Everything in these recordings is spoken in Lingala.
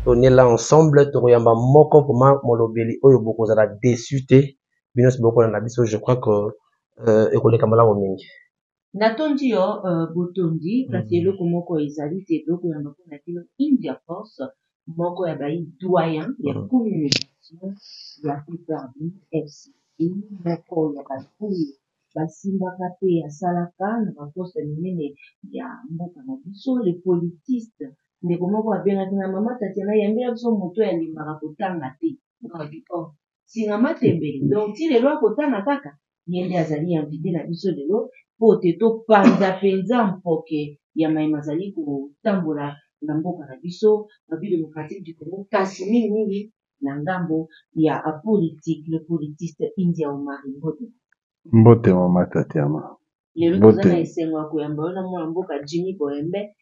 On est là ensemble, tokoyamba moko vraiment molobeli oyo bokozala déçu te. Bino nyonso bokolanda biso, je crois que ekoleka malamu mingi. Natondi yo botondi, kasi eloko moko ezali te. Tokoyamba mpona bino India Force, moko ya bayi doyen ya communication ya PPRD FCC, moko ya bato oyo basimbaka mpe asalaka na baposte minene ya mboka na biso, le politiste. Ndeko moko abengaki na mama Tatiana, yambela biso moto oyo alingaka kotanga te. Ngabi oh singa matembele, donc ti lelo akotanga kaka. Ye nde azali invité na biso lelo mpo te topanza mpenza mpoke ya mayema azali kotambola na mboka na biso, République démocratique du Congo, kasi mingimingi na ngambo ya politique. Le politiste India Omari, mbote. Mbote, mama Tatiana. Lelo toza na esengo ya koyamba yo na mwana mboka Jimmy Boembe.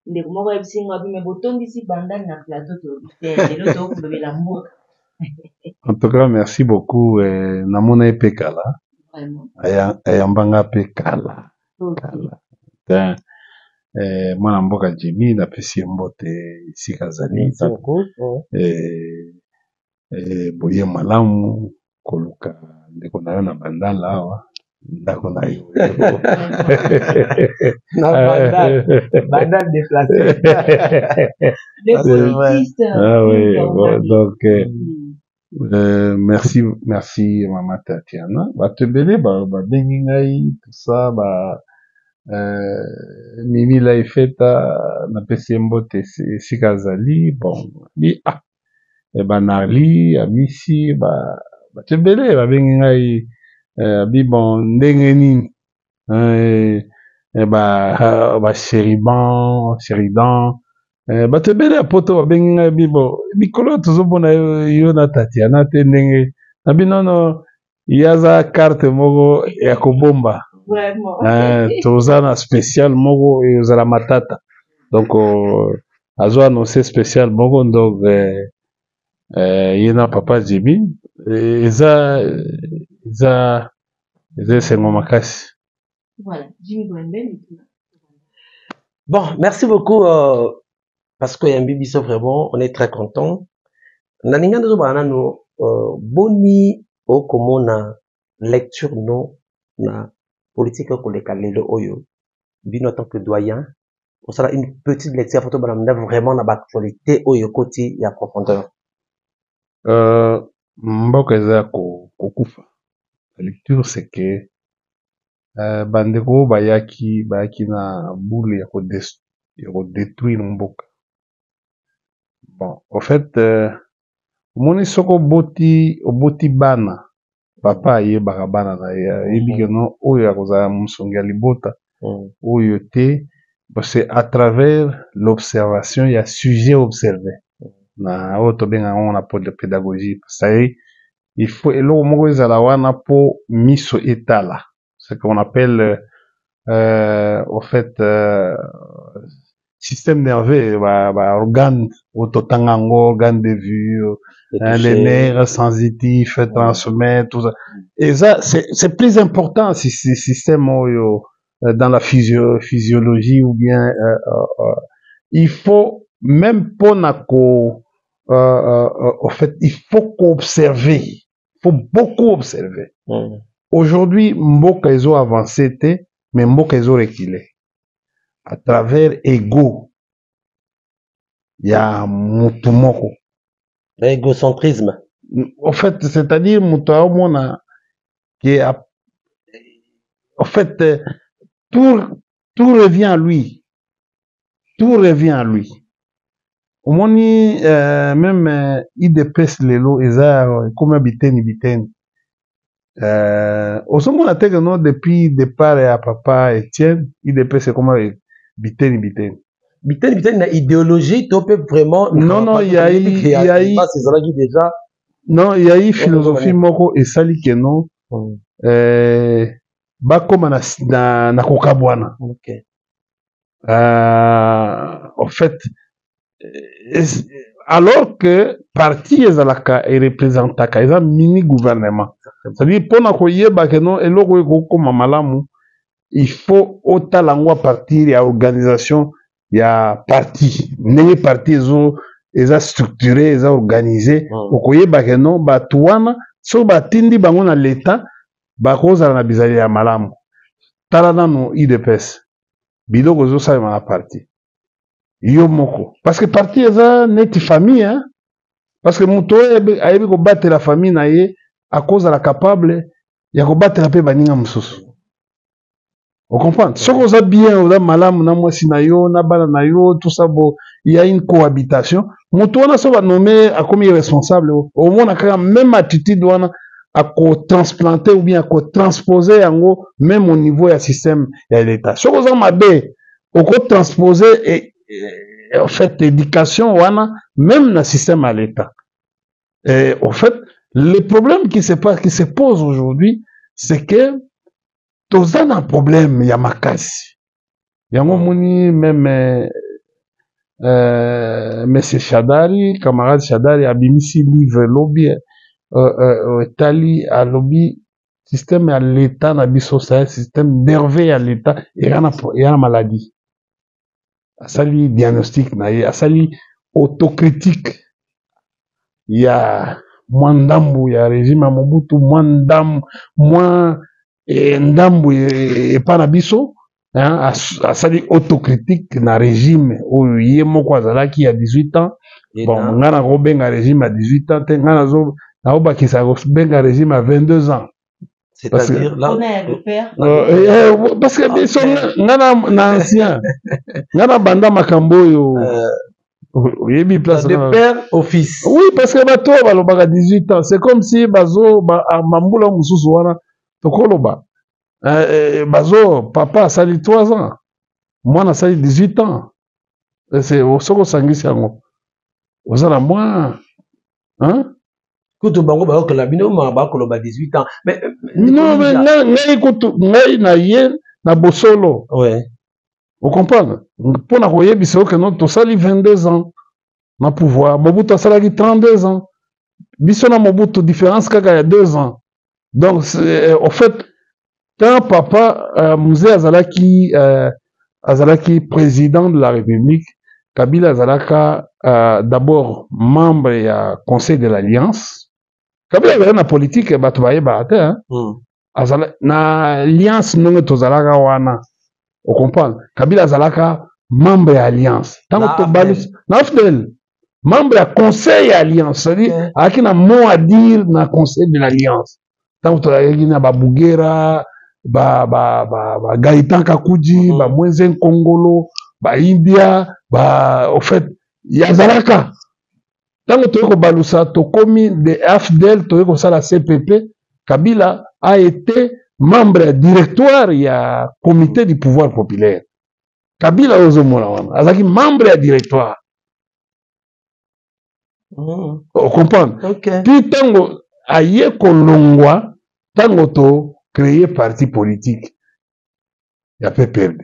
Ndeko moko ayebisi ngo abime botondisi bandani na plateau. Tolobi te, lelo tokolobela mboka. En tout cas, merci beaucoup. Namona ye mpe kala. Ayambanga mpe kala kala te. Mwana mboka Jimmy, napesi ye mbote esika azali. Boye malamu koluka ndeko na yo na Bandala awa, ndako na yo. Na Bandal, Bandal déplacé. Ah oui, bon, donc merci, merci mama Tatiana. Bato ebele babengi ngai, tout ça, ba Mimi Laifeta, napesi ye mbote esika azali. Bon, bi ah banarli Amisi, bato ebele babengi ngai, bi bon, ndenge nini, ba Chériban Chéridan, bato ebele ya poto babengi ngai, bi bon, mikolo oyo tozomona yo na Tatiana te, ndenge na binono ye aza carte moko ya kobomba. Toza na spécial moko ezala matata, donc azo annonce spécial moko. Donc ye na papa Jimmy, eza esengo makasi. Voilà, Jimmy Boembe. Bon, merci beaucoup, parce que yambi biso, vraiment on est très content. Nalinga ndozobana nano, boni okomona lecture no na politique koleka lelo oyo, bino en tant que doyen, osala une petite lecture afin tobana mna vraiment na baactualité oyo ekoti ya profondeur? Mboka eza kokufa. Lecture, c'est que bandeko oyo bayaki na boule ya kodétruire mboka. Bon, au fait, omoni, soki oboti bana, papa ayebaka bana na ye, ayebi ke no oyo akozala mosongi ya libota, oyo te. C'est à travers l'observation ya sujet observé na oyo tobengaka yango na pédagogie. C'est-à-dire, il faut eloko moko ezala wana mpo miso etala, ce qu'on appelle au fait système nerveux, ba organe oyo totanga yango, organe de vue, hein, les nerfs sensitifs transmettent tout ça. Et ça, c'est plus important si ce système oyo dans la physiologie ou bien il faut même mpona ko au fait, il faut qu'observer, il faut beaucoup observer. Aujourd'hui, mboka ezo avancer te, mais mboka ezo reculer à travers ego ya mutu moko. Égocentrisme. En fait, c'est-à-dire moto aomona ke en fait, tout revient à lui, tout revient à lui. Omoni, même UDPS lelo eza ekoma biteni biteni. Ozomona te ke no, depuis départ ya papa Etienne, UDPS ekoma biteni biteni. Biteni biteni na idéologie to mpe vraiment? Non, il y a eu ezalaki déjà. Non, il y a eu philosophie moko esali ke no bakóma na kokabwana. En fait, alors que parti ezalaka erepresentaka, eza mini gouvernement, c'est-à-dire mpona koyeba ke no eloko oyo ekokóma malamu, il faut otala yango à partir ya organisation ya parti, ndenge parti ezo eza structuré, eza organisé. Okoyeba ke non, bato wana soki batindi bango na leta, bakozala na bizaleli ya malamu. Tala nanu UDPS, biloko ezosalema na parti yo moko, parce que parti eza neti famille, hein? Parce que moto oyo ayebi kobatela famille na ye akozala capable ya kobatela mpe baninga mosusu. Ocomprendre? Soki oza bien, oza malamu na mwasi na yo, na bana na yo, tout ça, bo il y a une cohabitation. Moto wana so banome, akomi responsable, omona kaka même attitude wana akotransplanter ou bien akotranspose yango même au niveau ya système ya l'état. Soki oza mabe, okotranspose en fait éducation wana même na système ya l'état. Et au fait, le problème qui se passe, qui se pose aujourd'hui, c'est que toza na problème ya makasi. Yango omoni même monsieur Shadari, camarade Shadari, abimisi livre lobi etali, alobi système ya l'état na biso, c'est un système nerveux ya l'état, eya na maladie. Asali diagnostic na ye, asali autocritique ya mwa ndambu ya régime ya Mobutu, mwa ndambu, mwa ndambu epa na biso, hein. Asali autocritique na régime oyo ye moko azalaki ya 18 ans. Bon, nga nakobenga régime ya 18 ans te, nga nazobakisa kobenga régime ya 22 ans. C'est-à-dire là, parce que biso, nga na ancien, nga na banda makambo oyo, oyebi place. De père au fils. Oui, parce que bato oyo balobaka 18 ans, c'est comme si bazo bambula mosusu wana tokoloba bazo papa asali 3 ans, mwana asali 18 ans. Soki osangisi yango, oza na mwa, hein? Kutu bango bayokola bino ma bakoloba 18 ans, mais Non, mais ngai kutu, ngai na ye na bosolo. Ocomprendre? Mpona koyebisa oke no, tosali 22 ans na pouvoir, Mobutu asalaki 32 ans. Biso na Mobutu, différence kaka ya 2 ans. Donc au fait, quand papa Mzee azalaki président de la République, Kabila azalaka d'abord membre ya conseil de l'alliance. Kabila azalaki na politique, bato bayebaka te, hein? Azala na alliance, ndenge tozalaka wana, ocomprendre? Kabila azalaka membre ya alliance ntango tobalusi na AFDL, membre ya conseil ya alliance, c'est-à-dire azalaki na mot à dire na conseil de l'alliance ntango tozalaki na babugera, ba Gaëtan Kakudji, bamwenze Nkongolo, baindia ba. Au fait, yazalaka ntango toyei kobalusa, tokomi de AFDL, toyei kosala CPP, Kabila a été membre ya directoire ya comité du pouvoir populaire. Kabila oyo ozomona wana azalaki membre ya directoire. Ocomprendre? Okay. Ti ntango aye kolongwa, ntango to créer parti politique ya PPRD,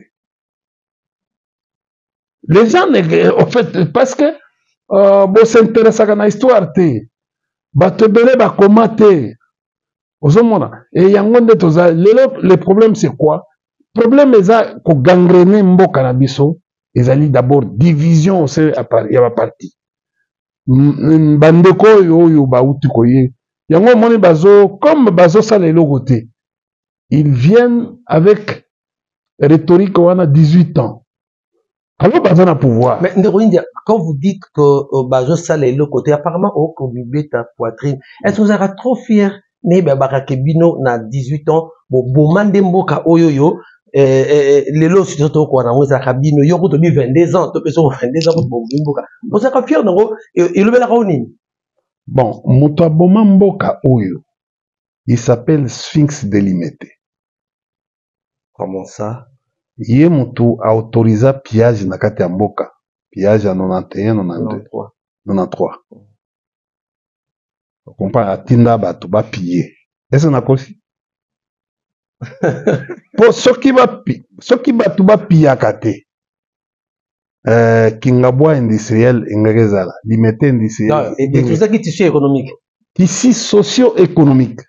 les gens ne, en fait, parce que bos'intéressaka na histoire te, bato ebele bakoma te. Ozomona e yango nde toza lelo. Le problème, c'est quoi? Problème eza kogangrener mboka na biso ezali d'abord division au sein ya baparti. Bandeko oyo bauti koye yango, omoni bazo comme bazosala eloko te, ils viennent avec rhétorique wana 18 ans, alors baza na pouvoir. Mais ndeko India, quand vous dites que bazosala eloko te, apparemment okomibeta poitrine. Est-ce que ozalaka trop fier nayeba bakake bino na 18 ans boboma nde mboka oyo yo lelo situation tokoka nango ezalaka bino yo kutu bi 22 ans, topesa 22 ans kutu bobomi mboka, ozalaka fier nango, elobelaka o nini? Bon, moto aboma mboka oyo, il s'appelle Sphinx de Limete. Comment ça? Ye moto aautorisa pillage na kati ya mboka, pillage ya 91, 92, 93. Comprendre? Atinda bato bapiller. Ese nakosi? Mpo soki bato bapillaka te, Kingabwa industriel engaki ezala Limete industriel. Ezaki tissu économique. Tissu socio-économique.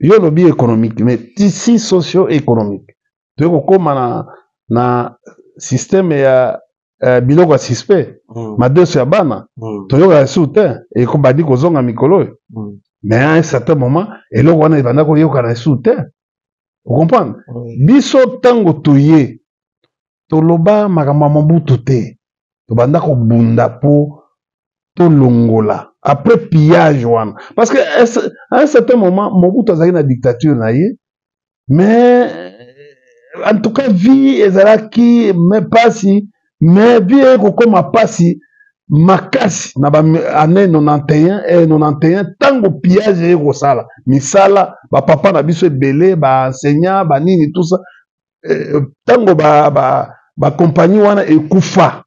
Yo olobi économique, mais tissu socio-économique, toyei kokóma na système ya Biloko ya suspect, madeso ya bana, toyokaka lisusu te, ekobandi kozonga mikolo oyo. Mais à un certain moment, eloko wana ebanda koyokana lisusu te. Ocomprendre? Biso ntango toye, toloba makambo ya Mobutu te, tobanda kobunda mpo tolongola après pillage wana, parce que à un certain moment Mobutu azalaki na dictature na ye, mais en tout cas vie ezalaki me pasi, mais vie ekokoma pasi makasi na ba année 91 et 91, ntango pillage eye kosala misala, bapapa na biso ebele, baenseignant, banini, tout ça, ntango bacompagnie wana ekufa,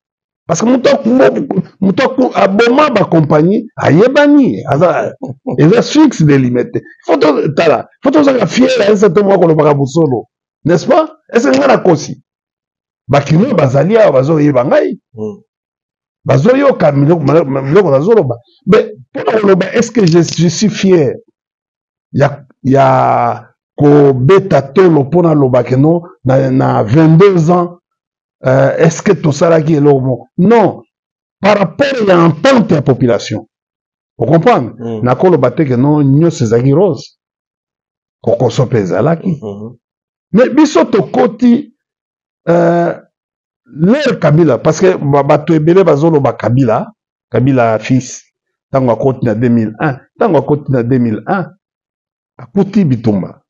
parce que moto aboma bacompagnie ayebani, aza eza fixe de Limete. Faut tala, faut tozalaka fier à un certain moment kolobaka bosolo, n'est-ce pas? Est-ce que ngai nakosi? Bakinois bazali awa, bazoyeba ngai, bazoyoka biloko nazoloba. Mais mpona koloba, est ce que je suis fier ya kobeta tolo mpona aloba ke non, na 22 ans, est ce que tosalaki eloko moko? Non, par rapport ya entente ya population, ocomprendre? Nakoloba te ke non, nyonso ezalaki rose, kokoso mpe ezalaki. Mais biso tokoti l'ère Kabila, parce que bato ebele bazoloba Kabila, Kabila fils, ntango akoti na 2001, ntango akoti na 2001, akuti bitumba,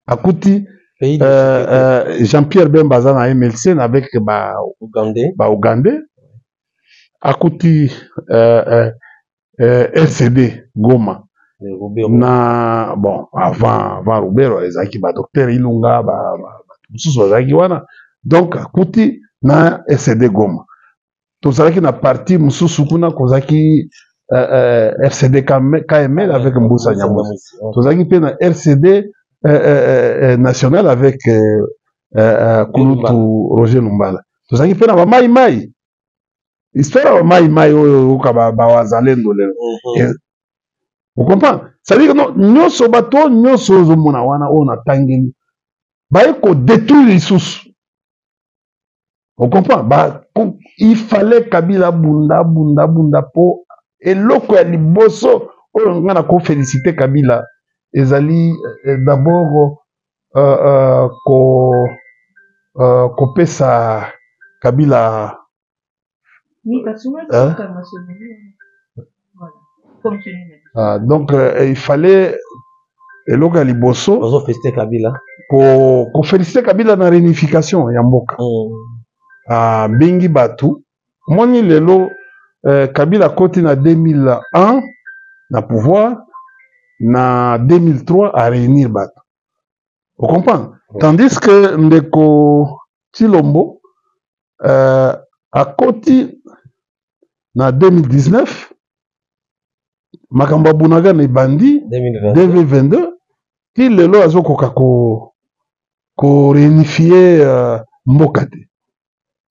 akuti Jean-Pierre Bemba aza na MLC avec ba Ougandais, ba Ougandais, akuti RCD Goma na, bon, avant Ruberwa ezalaki ba docteur Ilunga, ba mosusu bazalaki wana. Donc akuti na RCD Goma, tozalaki na parti mosusu kuna, kozalaki RCD KML avec Mbusa Nyamwisi, tozalaki mpe na RCD national avec kulutu Roger Lumbala, tozalaki mpe na bamai mai, histoire ya bamai mai oyo oyoka bawazalendo lelo. Ocomprendre? C'est-à-dire non, nyonso bato nyonso ozomona wana oyo natangeli, baye kodétruire lisusu. Ocomprend? Ba, il fallait Kabila bunda, bunda, bunda po eloko ya liboso oyo nga na kofélicité Kabila ezali d'abord kopesa Kabila. Hein? Ah, donc il fallait eloko ya liboso ozofélicité Kabila. Kofélicité Kabila na réunification ya mboka. Abengi bato, omoni lelo Kabila akoti na 2001 na pouvoir, na 2003 aréunir bato, ocomprendre? Tandis que ndeko Tshilombo akoti na 2019, makambo ya Bunagana ebandi 2022, ti lelo azokoka koréunifier mboka te.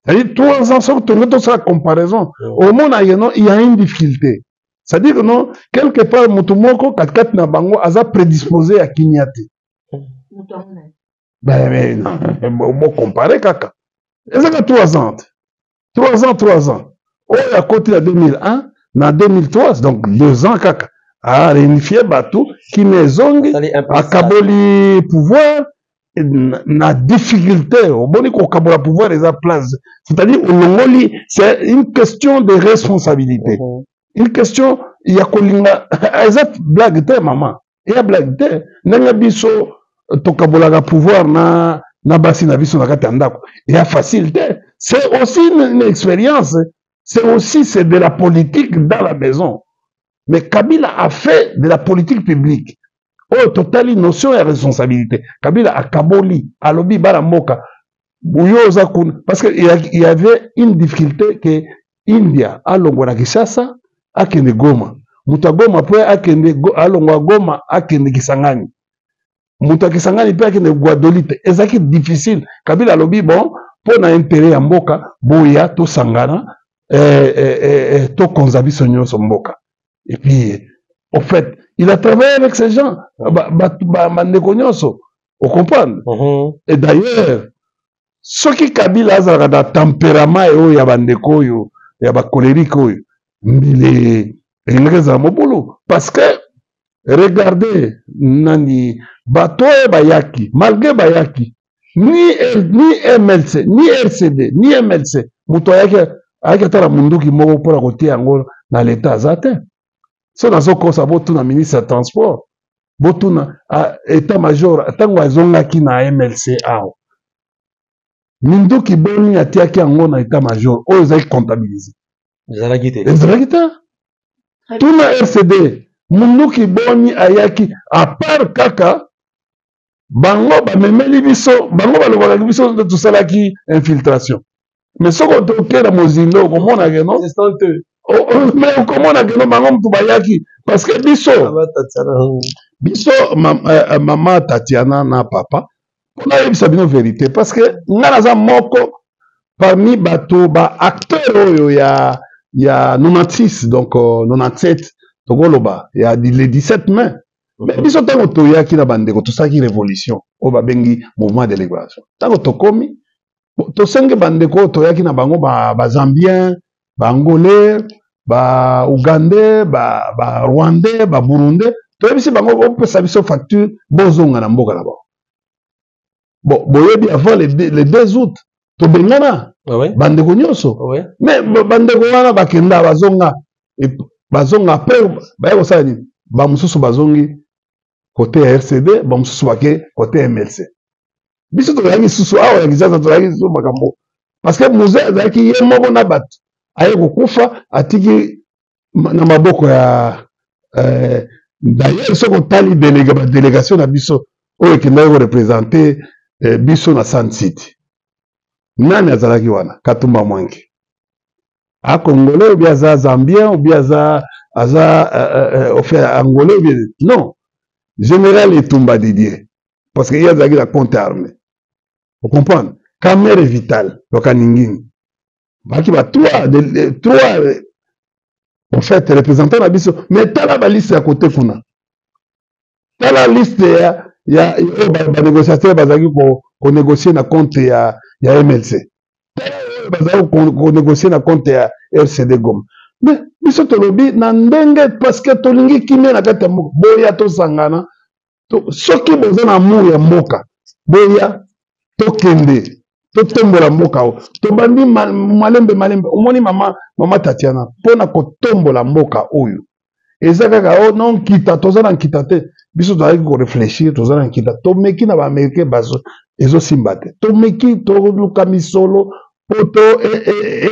C'est-à-dire 3 ans, soki tonge tosala comparaison, omona ye non, il y a une difficulté. C'est-à-dire que non, quelque part moto moko katikati na bango aza prédisposé ya kimia te. Ben, bocompare kaka, ezaka 3 ans te, 3 ans, 3 ans. Oyo akoti na 2001, na 2003, donc 2 ans kaka aréunifie bato, kimia ezongi, akaboli pouvoir na difficulté. Oboni, kokabola pouvoir eza place, c'est-à-dire olongoli, c'est une question de responsabilité, une question ya kolinga. Eza blague te, mama, eya blague te. Ndenge biso tokabolaka pouvoir na basi na biso na kati ya ndako, eya facile te. C'est aussi une expérience, c'est aussi, c'est de la politique dans la maison. Mais Kabila a fait de la politique publique oyo totali notion ya responsabilité. Kabila akaboli, alobi bana mboka, oyo oza kuna, parce que il y avait une difficulté que India alongwa na Kinshasa akende Goma, moto ya Goma mpe akende, alongwa Goma akende Kisangani, moto ya Kisangani mpe akende Gbadolite. Ezalaki difficile. Kabila alobi bon, mpo na intérêt ya mboka, boya tosangana, tokonza biso nyonso mboka. Et puis au fait il a travaillé avec ces gens, bandeko nyonso, ocomprendre? Et d'ailleurs Soki Kabila azalaka na temperament oyo ya bandeko oyo ya ba colerique oyo, mbele elingaki ezala mobulu. Parce que regardez nani bato oyo bayaki, malgré bayaki ni, ni MLC ni RCD ni MLC, moto ayaki ayaki ata na munduki moko mpona kotia yango na leta aza te. So nazokosa, botuna ministre ya transport, botuna état major ntango azongaki na MLC awa, minduki boni atiaki yango na état major oyo ezalaki comptabilisé? Ezalaki te. Ezalaki te. Tuna RCD, munduki boni ayaki, à part kaka bango bamemeli biso, bango balobakaki biso nde tosalaki infiltration. Mais soki otoke na mozindo, okomona ke non, mais okomona ke non, bango mutu bayaki, parce que biso biso mama Tatiana na papa, mpona ayebisa bino vérité, parce que nga naza moko parmi bato ba acteur oyo ya 96, donc 97, tokoloba ya le 17 mai. Mais biso ntango toyaki na bandeko, tosalaki révolution oyo babengi mouvement de libération. Ntango tokomi, tosenge bandeko oyo toyaki na bango, bazambien, baangolais, baougandais, barwandais, baburundais, toyebisi bango bopesa biso facture, bozonga na mboka na bango. Bon, boyebi avant le 2 août tobengana bandeko nyonso. Mais bandeko wana bakenda, bazonga, bazonga après baye kosala nini? Bamosusu bazongi côté ya RCD, bamosusu bake côté ya MLC. Biso tozalaki susu awa ya Kinshasa, tozalaki susu makambo, parce que Mzee azalaki ye moko na bato, aye kokufa, atiki na maboko ya d'ailleurs soki otali délégué, badélégation na biso oyo ekendaki koreprésenter biso na Sun City, nani azalaki wana? Katumba Mwanke. A congolais ou bien aza zambien ou bien aza au fait angolais ou bien non, général Etumba Didier, parce que ye azalaki na compte armé, ocomprendre? Kamerhe Vital Lokaningini, baki ba trois trois en fait représentant na biso. Mais tala baliste ya côté kuna, tala liste ya oyo banégociateur bazalaki konégocier na compte ya MLC, tala oyo bazalaki konégocier na compte ya RCD Goma. Mais biso tolobi na ndenge, parce que tolingi kimia na kati ya mboka, boya tosangana. Soki boza na amour ya mboka, boya tokende totombola mboka oyo. Tobandi malembe malembe. Omoni mama Tatiana, mpona kotombola mboka oyo eza kaka o non nkita, toza na nkita te. Biso tozalaki koréfléchir, toza na nkita, tomeki na baaméricain, bazo ezosimba te. Tomeki toluka misolo po to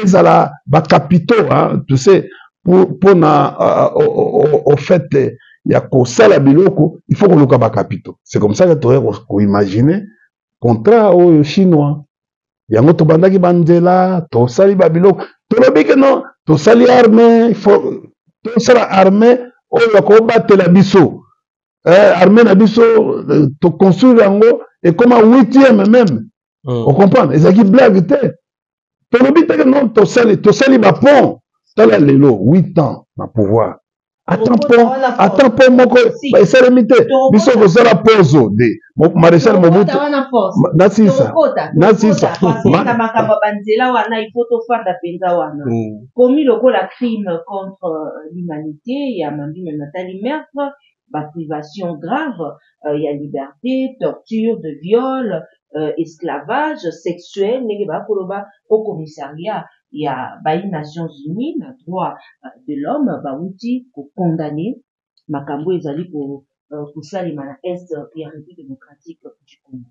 ezala bacapitaux, tu sais, mpona au fait ya kosala biloko, il faut koluka bacapitaux. C'est comme ça que toya koimaginer contrat oyo chinois. Yango tobandaki banzela, tosali babiloko, tolobi ke non, tosali armée, il faut tosala armée oyo akobatela biso. Armée na biso toconstruire yango, ekoma huitième même. Ocomprendre? Ezalaki blague te. Tolobi teke non, tosali bapont. Tala lelo, 8 ans na pouvoir, ata pont, ata pont moko esalemi te. Biso kosala pozo de maréchal Mobutu nasisa nasisa. Na makambo ya banzela wana, il faut tofanda mpenza wana. Komi lokola crime contre l'humanité ya mambi natali meurtre, baprivation grave ya liberté, torture, de viol, esclavage sexuel, ndenge bakoloba au commissariat ya bai Nations Unies na droit de l'homme bawuti kocondamner makambo ezali kosalema na est ya République démocratique du Congo.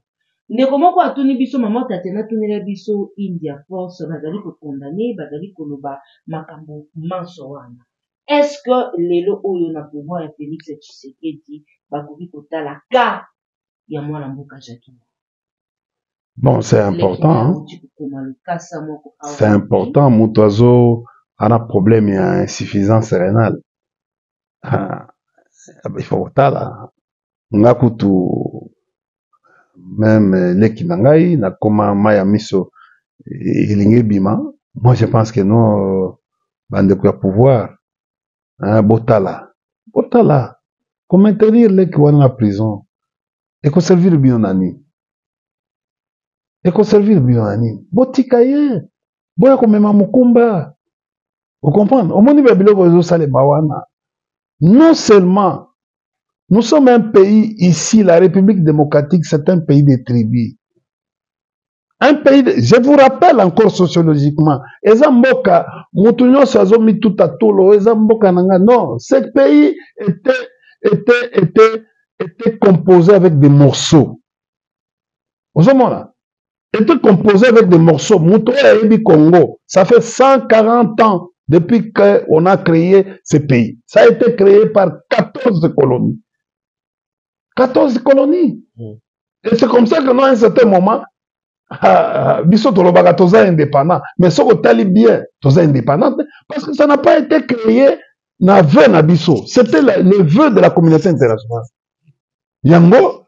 Ndeko moko atuni biso, mama Tatiana atunela biso, India Force bazali kocondamner, bazali koloba makambo manso wana. Est ce que lelo oyo na pouvoir ya Félix Tshisekedi bakoki kotala ka ya mwana mboka Jacques? Bon, c'est important, hein? C'est important. Moto azo ana problème ya insuffisance rénale, ah, il faut kotala. Nga kutu même leki na ngai, nakoma mai ya miso elingi ebima. Moi je pense que non, bandeko ya pouvoir, hein, botala, botala komaintenir leki wana na prison ekoservir bino na nini? Ekoservir bino na nini? Botika ye, boya komema mokumba. Ocomprendre? Omoni ba biloko ezosalema wana. Non seulement nous sommes un pays ici, la République démocratique, c'est un pays de tribus. Un pays de, je vous rappelle encore sociologiquement, eza mboka mutu nyonso azomituta tolo, eza mboka na nga. Non, ce pays était composé avec des morceaux. Ozomona, était composé avec des morceaux. Mutu oyo ayebi Congo, ça fait 140 ans depuis qu'on a créé ce pays. Ça a été créé par 14 colonies. 14 colonies. Et c'est comme ça que nous, à un certain moment, biso tolobaka toza indépendant. Mais soki otali bien, toza indépendant parce que ça n'a pas été créé na vœu na biso. C'était le vœu de la communauté internationale. Yango,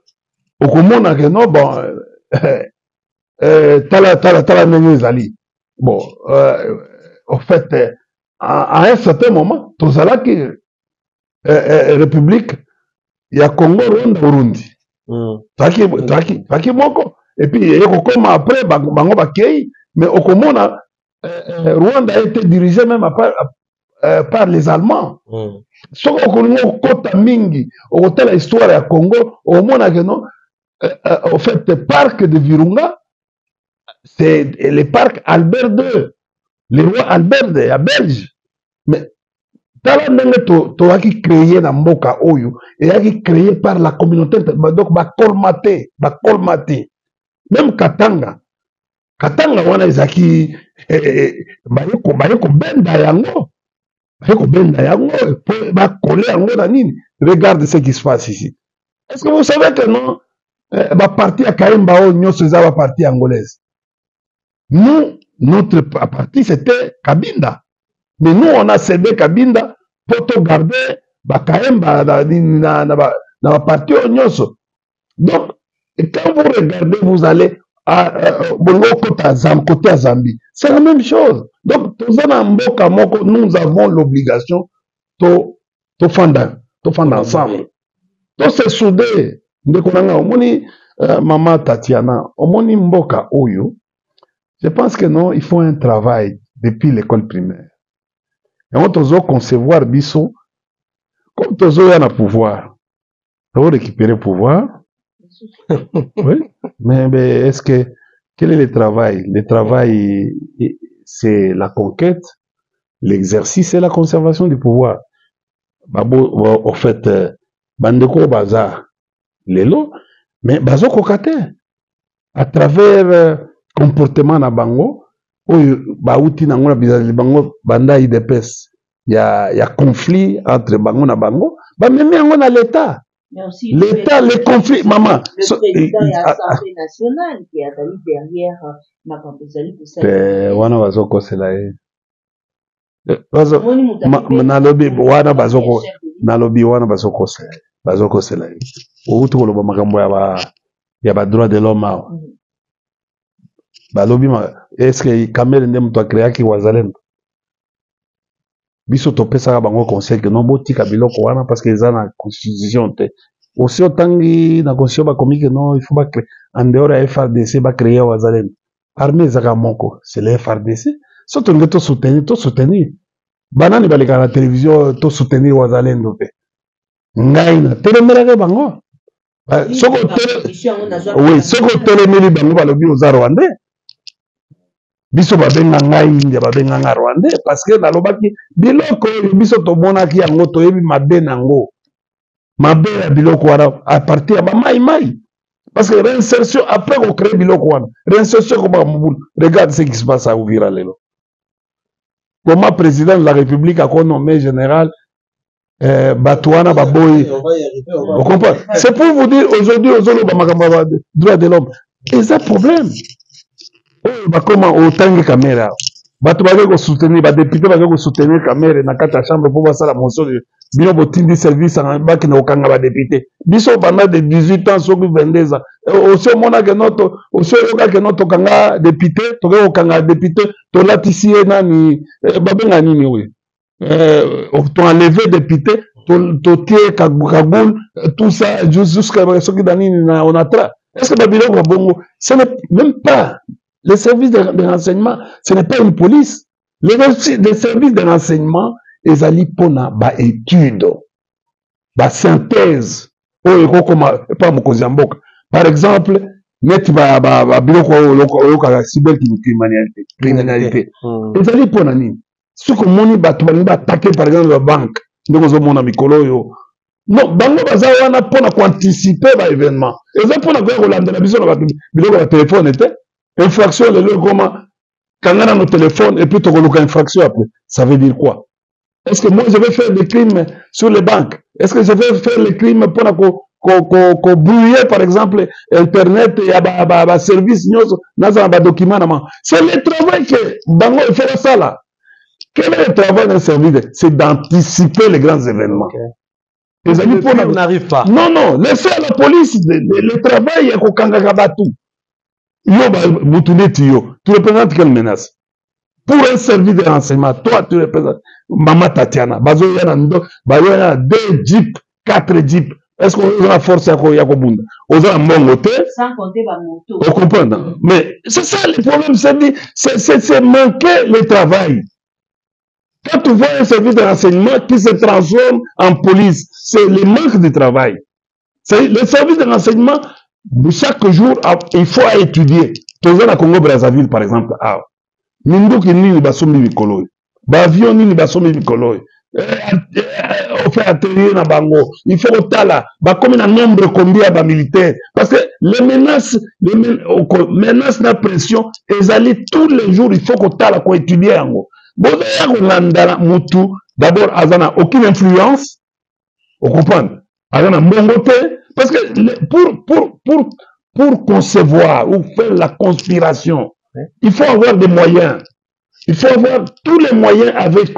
okomona que non, bon, tala, tala, tala ndenge ezali. Bon, en fait, à un certain moment, tozalaki République ya Congo, Rwanda, Burundi. Tozalaki moko. Et puis, ekokoma après, bango bakei, mais okomona, Rwanda a été dirigé même par les Allemands. Soki okolingi okota mingi, okotala histoire ya Congo, okomona que non, au fait, le parc de Virunga, c'est le parc Albert II, le roi Albert II, ya Belge. Mais tala ndenge toyaki créé na mboka oyo, eyaki créé par la communauté, donc bacolmaté, bacolmaté. Même Katanga, Katanga wana ezalaki, baye kobenda yango, baye kobenda yango, po bakole yango na nini. Regarde ce qui se passe ici. Est-ce que vous savez que non, ba parti ya Kahemba oyo nyonso eza ba parti angolaise? Nous, notre parti c'était Kabinda. Mais nous, on a cédé Kabinda pour to garder ba Kahemba na ba parti oyo nyonso. Donc, quand vous regardez, vous allez à bongo côté à Zambie, côté à Zambie. C'est la même chose. Donc, toza na mboka moko, nous avons l'obligation to fanda, to fanda ensemble. To se souder. Ndeko nanga, omoni mama Tatiana, omoni mboka oyo. Je pense que non, il faut un travail depuis l'école primaire. Et on tozo concevoir biso comme tozo ya na pouvoir. Tozo récupérer pouvoir. Oui, mais est-ce que quel est le travail? Le travail, c'est la conquête, l'exercice et la conservation du pouvoir. Babo, au fait, bandeko baza lelo, mais bazo kokate à travers comportement na bango oyo bauti nango na bizaleli bango banda UDPS ya conflit entre bango na bango, bamemi yango na l'État. Mais aussi, L'État, le les conflits, maman, le so, président et, ya ah, Assemblée nationale qui azali derrière makambo ezali kosala. Te, wana bazokosela ye. Omoni moto ayebi Nalobi wana bazoko, chef de l'État. Nalobi wana bazokosela ye. Bazokosela ye. Outi koloba makambo ya ba droit de l'homme awa. Balobi ma, est-ce que Kamerhe nde moto akreaki Wazalendo? Biso topesaka bango conseil que non, botika biloko wana parce que eza na constitution te. Osi otangi na constitution bakomi que non, il faut ba créer en dehors ya FRDC, ba créer Wazalendo. Armée ezaka moko, c'est le FRDC. So tolingi to soutenir, to soutenir. Banani baleka na télévision to soutenir Wazalendo pe. Ngai na telemelaka bango. Oui, soki otelemeli bango balobi oza rwandais. Biso babenga ngai India, babenga nga rwandais parce que nalobaki biloko oyo biso tomonaki yango, toyebi mabe nango. Mabe ya biloko wana à partir ya bamai mai. Parce que réinsertion, après qu'on crée biloko wana, réinsertion ekobaka mobulu. Regarde ce qui se passe à Uvira lelo. Comment président de la République a nommé général bato wana baboyi? Vous comprenez? C'est pour vous dire aujourd'hui ozoloba makambo ya droit de l'homme. Eza problème. Oyo bakoma otangi Kamerhe awa. Bato bakoki kosoutenir, badéputé bakoki kosoutenir Kamerhe na kati ya chambre mpo basala motion. Bino botindi service bakende kokanga badéputé. Biso pendant de 18 ans soki 22 ans, osi omonake no, osi oyokake no tokanga député, tokoki kokanga député, tolatisi ye nani, babenga nini oyo, toenlevé député, totie cagoule, tout ça jusqu'à soki na nini na Onatra. Est-ce que babiloko ya bongo, ce n'est même pas les services de renseignement, ce n'est pas une police. Les services de renseignement ezali mpona baétude, basynthèse oyo ekokoma epa mokonzi ya mboka. Par exemple, neti babiloko oyo oyokaka, cybercriminalité, ezali mpona nini? Soki omoni bato balingi baattaquer, par exemple, babanque, ndenge ozomona mikolo oyo, non, bango baza wana mpona koanticiper baévénement. Eza mpona koya kolandela biso na bato biloko ya telefone te. Infraction lelo ekoma kanga nano téléphone et puis tokoluka infraction après. Ça veut dire quoi? Est-ce que moi, je vais faire des crimes sur les banques? Est-ce que je vais faire les crimes mpona ko brouiller, par exemple, internet ya baservice nyonso, naza na badocument na ma? C'est le travail que bango il faut basala. Quel est le travail d'un service? C'est d'anticiper les grands événements. Ezali mpona n'arrive pas. Non, non, laissez à la police le travail ya kokangaka bato. Yo, mutu neti yo, tu représentes quelle menace pour un service de renseignement? Toi, tu représentes Mama Tatiana, bazoya na ndo, bazoya na deux jeep, quatre jeep. Est ce que oza na force ya kobunda? Oza na mbongo te. Sans compter bamoto. Ocomprendre? Mais c'est ça le problème, c'est manquer le travail. Quand tu vois un service de renseignement qui se transforme en police, c'est le manque de travail. C'est le service de renseignement, chaque jour, il faut étudier. Toza na Congo Brazzaville, par exemple, awa. Minduki nini basombi mikolo oyo? Baavion nini basombi mikolo oyo? Ofe atelier na bango, il faut kotala bakomi na nombre combien ya bamilitaire, parce que les menaces, les menaces na pression ezali tous les jours. Il faut kotala, koétudier yango. Bozoya kolanda mutu, d'abord aza na aucune influence, ocomprendre, aza na mbongo te, parce que pour concevoir ou faire la conspiration, il faut avoir des moyens. Il faut avoir tous les moyens avec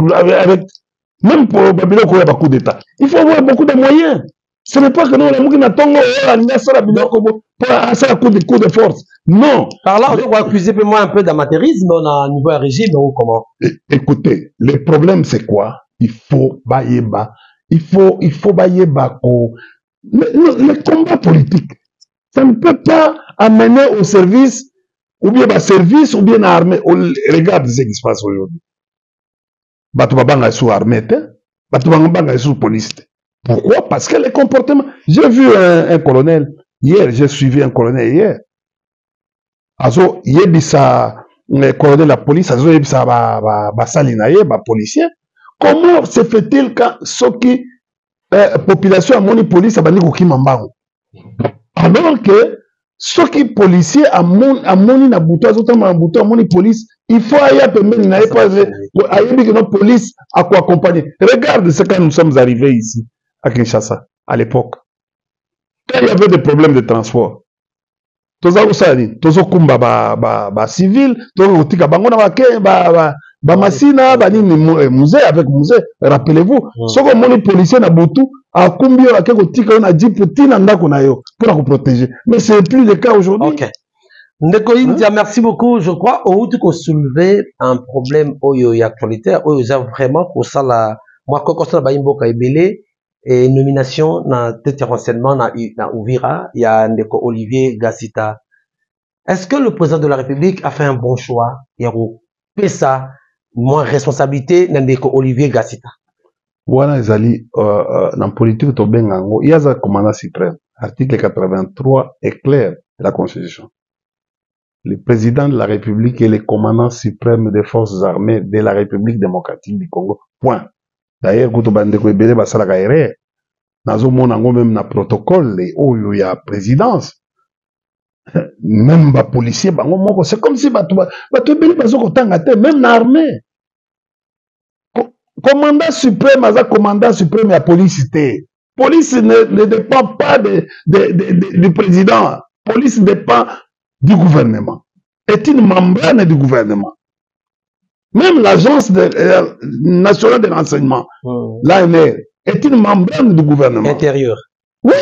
même pour babiloko ya bacoup d'état. Il faut avoir beaucoup de moyens. Ce n'est pas que non, olamuki na ntongo oyo alingi asala biloko po asala coup de force. Non. Par là, on doit accuser peu moins un peu d'amateurisme au niveau du régime ou comment? Écoutez, le problème, c'est quoi? Il faut bayeba. Il faut bayeba ko. Le combat politique, ça ne peut pas amener au service ou bien ba service ou bien armée. Regarde ce qui se passe aujourd'hui. Bato babanga sous armée te, bato babanga sous police te. Pourquoi? Parce que les comportements. J'ai vu un colonel hier, j'ai suivi un colonel hier. Azo yebisa colonel la police, azo yebisa ba ba basali na ye, ba policier. Comment se fait-il quand soki population amoni police, abandi kokima mbango? Alors que soki policier amoni na butu, azotambola na butu, amoni police, il faut aya pembeni na ye po ayebi ke no police akoaccompagner. Regarde ce quand nous sommes arrivés ici à Kinshasa à l'époque, quand il y avait des problèmes de transport, toza kosala nini? Tozokumba bacivile, toza kotika bango na bake bamasina banini, Mzee, avec Mzee, rappelez-vous. Soki omoni policier na butu, akumbi yo, ake kotika yo na jeep ntina ndako na yo mpona koprotéger. Mais c'est plus le cas aujourd'hui. Ok. Ndeko India, merci beaucoup. Je crois outi ko soulever un problème oyo ya actualité, oyo eza vraiment kosala mwa kosala bayimboka ebele et nomination na tête ya renseignement na Uvira ya ndeko Olivier Gasita. Est-ce que le président de la République a fait un bon choix ya kopesa mwa responsabilité na ndeko Olivier Gasita? Wana ezali na politique, tobenga yango, ye aza commandant suprême. Article 83 est clair de la Constitution: le président de la République est le commandant suprême des forces armées de la République démocratique du Congo, point. D'ailleurs kutu bandeko ebele basalaka erreur, nazomona yango même na protocole oyo ya présidence, même bapolicier bango moko. C'est comme si bato bato ebele baza kotanga te, même na armée. Commandant suprême aza commandant suprême ya police te. Police ne dépend pas du président. Police dépend du gouvernement, est une membrane du gouvernement. Même l'Agence nationale de renseignement, l'ANR, est une membrane du gouvernement. Intérieur. Oui,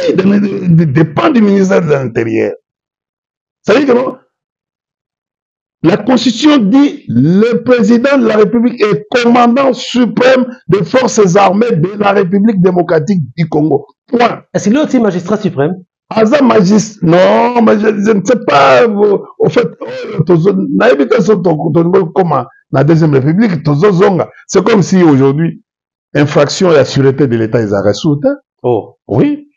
dépend du ministère de l'Intérieur. C'est-à-dire que non, la Constitution dit: le président de la République est commandant suprême des forces armées de la République démocratique du Congo. Point. Est-ce qu'il est aussi magistrat suprême? Aza magis non, mais je ne sais pas, au fait oyo tozo nayebi te so tolingi kokoma na deuxième république, tozozonga. C'est comme si aujourd'hui infraction ya sûreté de l'État ezalaka su te. Oh. Oui,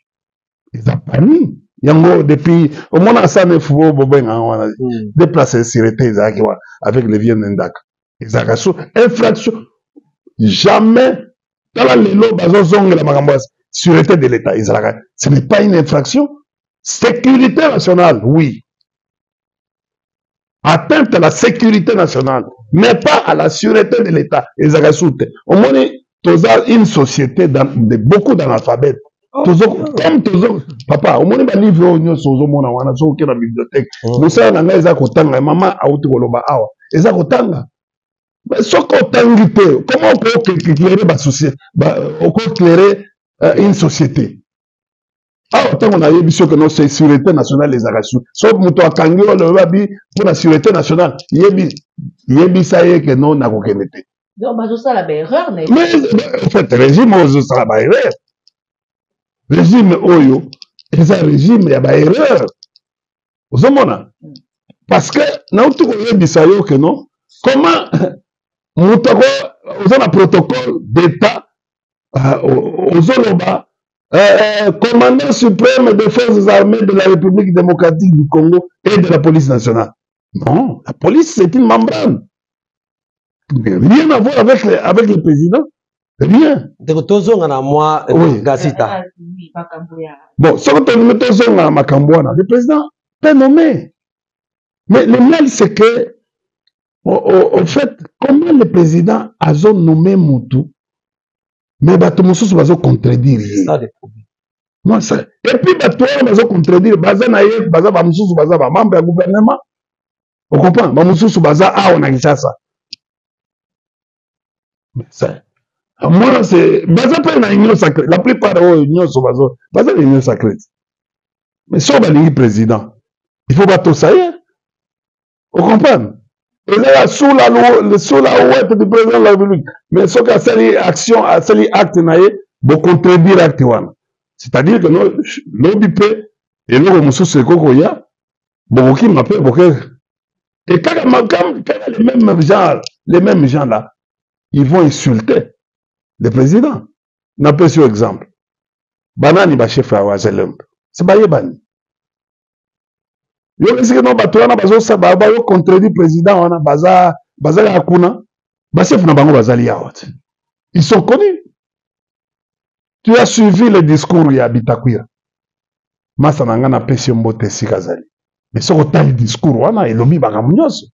eza pani yango depuis omona asana efubo bobenga yango wana déplace sûreté ezalaki wana avec le vieux Nendaka, ezalaka su infraction jamais. Tala lelo bazozongela makambo ya sûreté de l'État, ezalaka, ce n'est pas une infraction. Sécurité nationale, oui, atteinte à la sécurité nationale, mais pas à la sûreté de l'État, ezalaka su te. Omoni, toza une société de beaucoup d'analphabètes. Tozo comme tozo papa, omoni balivre oyo nyonso ozomona wana, soki oke na bibliothèque, mosala na ngai eza kotanga. Mama auti koloba awa, eza kotanga. Mais soki otangi te, comment okoéclairer okoéclairer une société? Awa ntango nayebi soki no sûreté nationale ezalaka su, so moto akangi oyo alobi abi mpo na sûreté nationale, yebi yebisa ye ke no, nakokende te. Donc bazosala baerreur na Mais en fait régime oyo ozosala baerreur, régime oyo eza régime ya baerreur. Ozomona, parce que nauti koyebisa yo ke non, comment moto ako oza na protocole d'état, ozoloba commandant suprême des forces armées de la République démocratique du Congo et de la police nationale. Non, la police, c'est une membrane, mais rien à voir avec le président, rien. Ndeko, tozonga na mwa Oui. gasita. Ah, oui, makambo ya Bon, soki tolingi tozonga na makambo wana, le président peut nommer, mais le mal, c'est que au fait, comment le président azo nommer mutu, mais bato mosusu bazo contredire ye? Ça le problème. Moi, ça. Et puis bato wana bazo contredire, baza na ye, baza bamosusu baza bamembre ya gouvernement, ocomprend, bamosusu baza awa na Kinshasa. Mais ça, moi, c'est baza mpe na union sacrée, la plupart oyo nyonso bazo baza na union sacrée. Mais soki balingi président, il faut batosa ye, ocomprendre. Eza ya sous la houlette du président de la République, mais soki asali action, asali acte na ye, bocontredire acte wana. C'est-à-dire que no, lobi mpe eloko mosusu ekoki koya, bokokima mpe boke. Et kaka kaka les mêmes gens, les mêmes gens là, ils vont insulter le président. Napesi yo exemple, banani bachef ya Wazalendo? Se bayebani. Yo esike no, bato wana bazo contredire président wana, baza kaka kuna, bachef na bango bazali awa te, ils sont connus. Tu as suivi le discours ya Bitakwira, masa na ngai, napesi yo mbote esika azali. Mais soki otali discours wana, elobi makambo nyonso.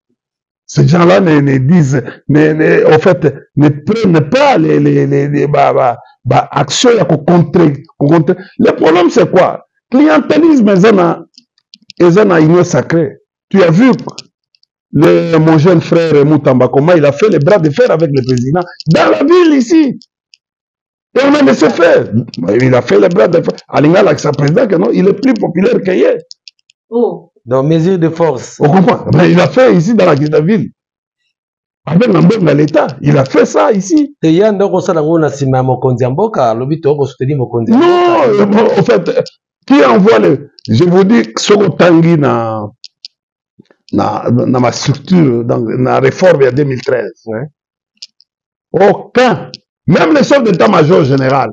Ces gens-là ne disent, ne, au fait, ne prennent pas les ba, ba, ba action ya kocontrer. Le problème, c'est quoi? Clientélisme eza na union sacrée. Tu as vu mon jeune frère Moutamba, comment il a fait les bras de fer avec le président dans la ville ici. Et on a laissé faire. Il a fait les bras de fer. Alinga, avec sa président, que non, il est plus populaire que hier. Oh. Donc, mesure de force. On comprend. Mais il a fait ici dans la ville. Avec l'embauche de l'État. Il a fait ça ici. Te ya ndoko osala yango na nsima ya mokonzi ya mboka, alobi tokosoutenir mokonzi ya Non, mboka. En fait, qui envoie le. Je vous dis, ce Tanguy na ma structure, dans la réforme il y a 2013. Aucun, même le chef d'état-major général,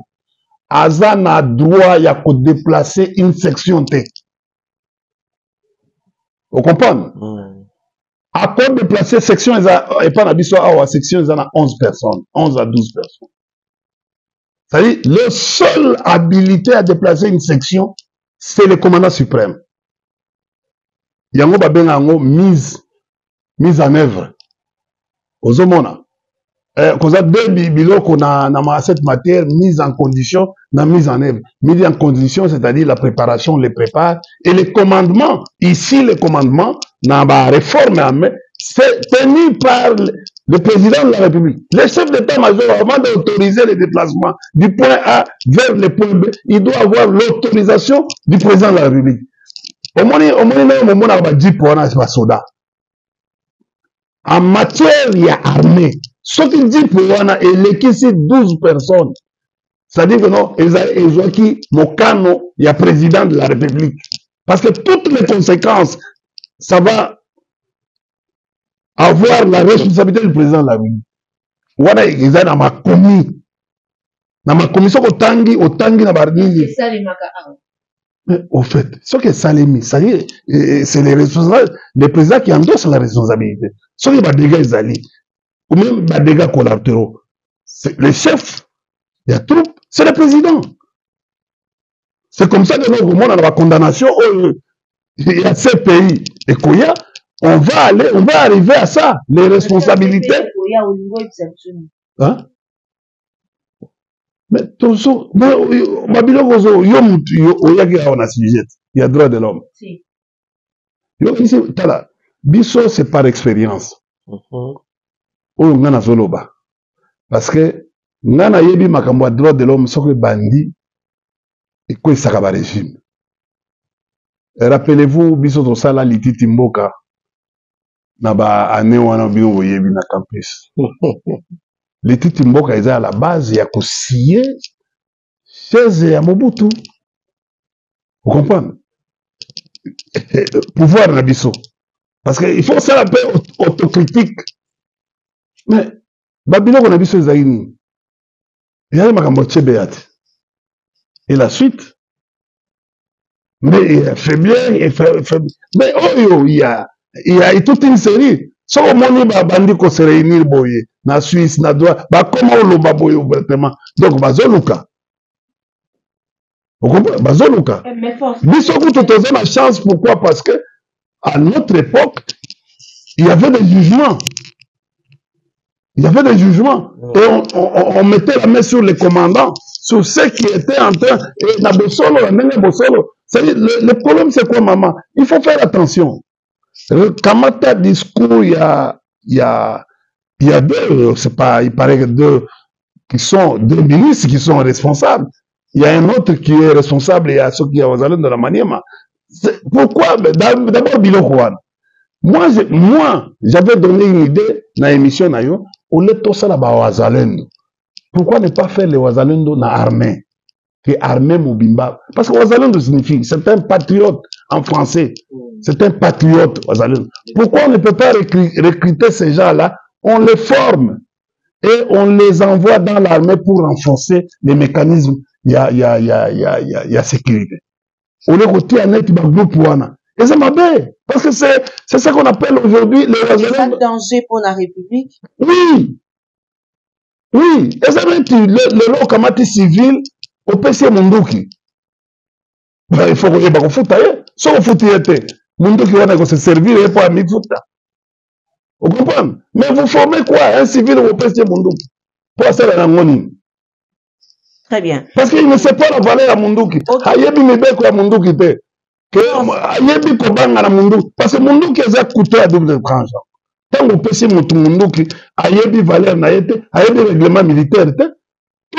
aza na droit ya déplacer une section te. Vous comprenez? À quoi déplacer section et pas na biso awa, section eza na 11 personnes, 11 à 12 personnes. C'est-à-dire, le seul habilité à déplacer une section, c'est le commandant suprême. Yango babenga yango mise en œuvre. Ozomona. Koza deux biloko na cette matière, mise en condition na mise en œuvre. Mise en condition, c'est-à-dire la préparation, on les prépare, et le commandement, ici le commandement, na ba réforme, c'est tenu par le président de la République. Le chef d'état-major, avant d'autoriser les déplacements du point A vers le point B, il doit avoir l'autorisation du président de la République. Omoni, omoni na omona ba jeep wana, basoda. En matière ya armée, soki jeep wana elekisi 12 personnes, c'est-à-dire que non, ezwaki mokano. ya président de la République, parce que toutes les conséquences, ça va avoir la responsabilité du président de la République. Wana eza na makomi, na makomi. Soki otangi, otangi na banini. Esalemaka awa. Mais au fait, soki esalemi, c'est-à-dire c'est les responsables, le président qui endosse la responsabilité. Soki badégâts ezali, ou même badégâts collatéraux, c'est le chef ya troupe, c'est le président. C'est comme ça que nous komona na bacondamnation oyo ya ces pays ekoya. On va aller, on va arriver à ça, les responsabilités. Oya, olingi oyebisa biso nini? Hein? Mais tozo babiloko ozo yo mutu yo oyaki awa na sujet ya droit de l'homme. Si. Yo isi tala biso, c'est par expérience oyo nga nazoloba, parce que nga nayebi makambo ya droit de l'homme. Soki ebandi, ekwesaka barégime. Rappelez-vous, biso tosala lititi mboka na baane wana, bino boyebi, na campus. Lititi mboka eza ya la base ya kosie chaise ya Mobutu. Ocomprendre pouvoir na biso, parce que il faut osala mpe autocritique. Mais babiloko na biso ezali nini? Ezali makambo ya Chebeya te et la suite, mais affaiblir. Mais oyo il y a toute une série. Soki omoni babandi kose réunir boye na Suisse, na droit, bakoma oloba boye ouvertement, donc bazoluka, ocomprendre, bazoluka. Biso kutu toza na chance. Pourquoi? Parce que à notre époque, il y avait des jugements, il y avait des jugements et on mettait la main sur les commandants, sur ceux qui étaient en train et na bosolo, na ndenge bosolo. C'est-à-dire, le problème, c'est quoi, maman? Il faut faire attention. Kamata discours, il y a deux, c'est pas, il paraît que deux qui sont deux ministres qui sont responsables. Il y a un autre qui est responsable, il y a ceux qui ont de la Maniema. Pourquoi? D'abord, biloko wana, moi, j'avais donné une idée dans l'émission na yo, au lieu de tosala ba wazalendo, pourquoi ne pas faire les wazalendo na armée, que armée mobimba? Parce que wazalendo signifie, c'est un patriote en français, c'est un patriote, wazalendo. Pourquoi on ne peut pas recruter ces gens-là? On les forme et on les envoie dans l'armée pour renforcer les mécanismes. Il y a sécurité. Au lieu kotia neti bagroupe wana, eza mabe, parce que c'est ce qu'on appelle aujourd'hui les Eza danger pour la République. Oui, eza neti lelo okamati civil, opesi ye munduki, il faut koyeba kofuta ye. Soki ofuti ye te, munduki wana ekose servir ye mpo amifuta. Ocomprendre? Mais vous formez quoi? Un civil, opesi ye munduki mpo asala yango nini? Très bien. Parce qu'il ne sait pas la valeur ya munduki. Ayebi mibeko ya munduki te, ke ayebi kobanga na munduki, parce que munduki eza couteau ya double tranchant. Ntango opesi motu munduki, ayebi valeur na ye te, ayebi règlement militaire te,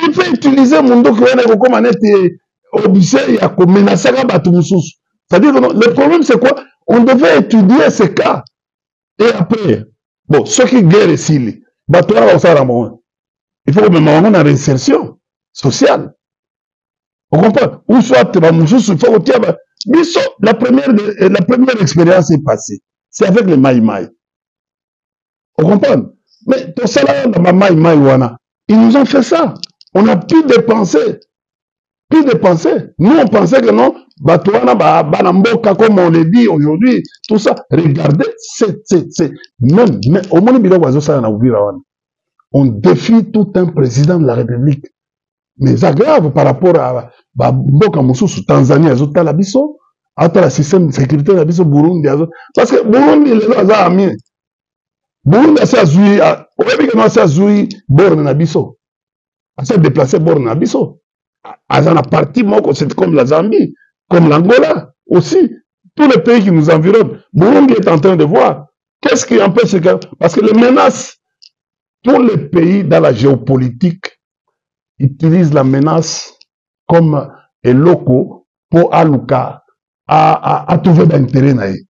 il peut utiliser munduki wana, ekokóma neti objet ya komenasaka bato mosusu. C'est-à-dire que le problème, c'est quoi? On devait étudier ces cas et après, bon, soki guerre esili, bato wana bakosala bango, il faut komema bango na réinsertion sociale, on comprend? Ou soit bamosusu, il faut kotia biso. La première expérience est passée, c'est avec les maï maï, on comprend? Mais tosala na bamaï maï wana, ils nous ont fait ça, on a pu dépenser, pu dépenser. Nous, on pensait que non, bato wana bana mboka, comme on le dit aujourd'hui, tout ça. Regardez, c'est même omoni biloko bazosala na Uvira wana, on défie tout un président de la République. Mais eza grave par rapport à bamboka mosusu. Tanzanie azotala biso, atala système de sécurité na biso. Burundi azo, parce que Burundi lelo aza ami. Burundi asi azwi, oyebi keno asi azwi borne na biso, asi adéplace borne na biso, aza na parti moko. C'est comme la Zambie, comme l'Angola aussi, tous les pays qui nous environnent. Burundi est en train de voir qu'est-ce qui empêche que, parce que les menaces, tous les pays dans la géopolitique utilisent la menace comme eloko mpo aluka atrouver baintérêt na ye.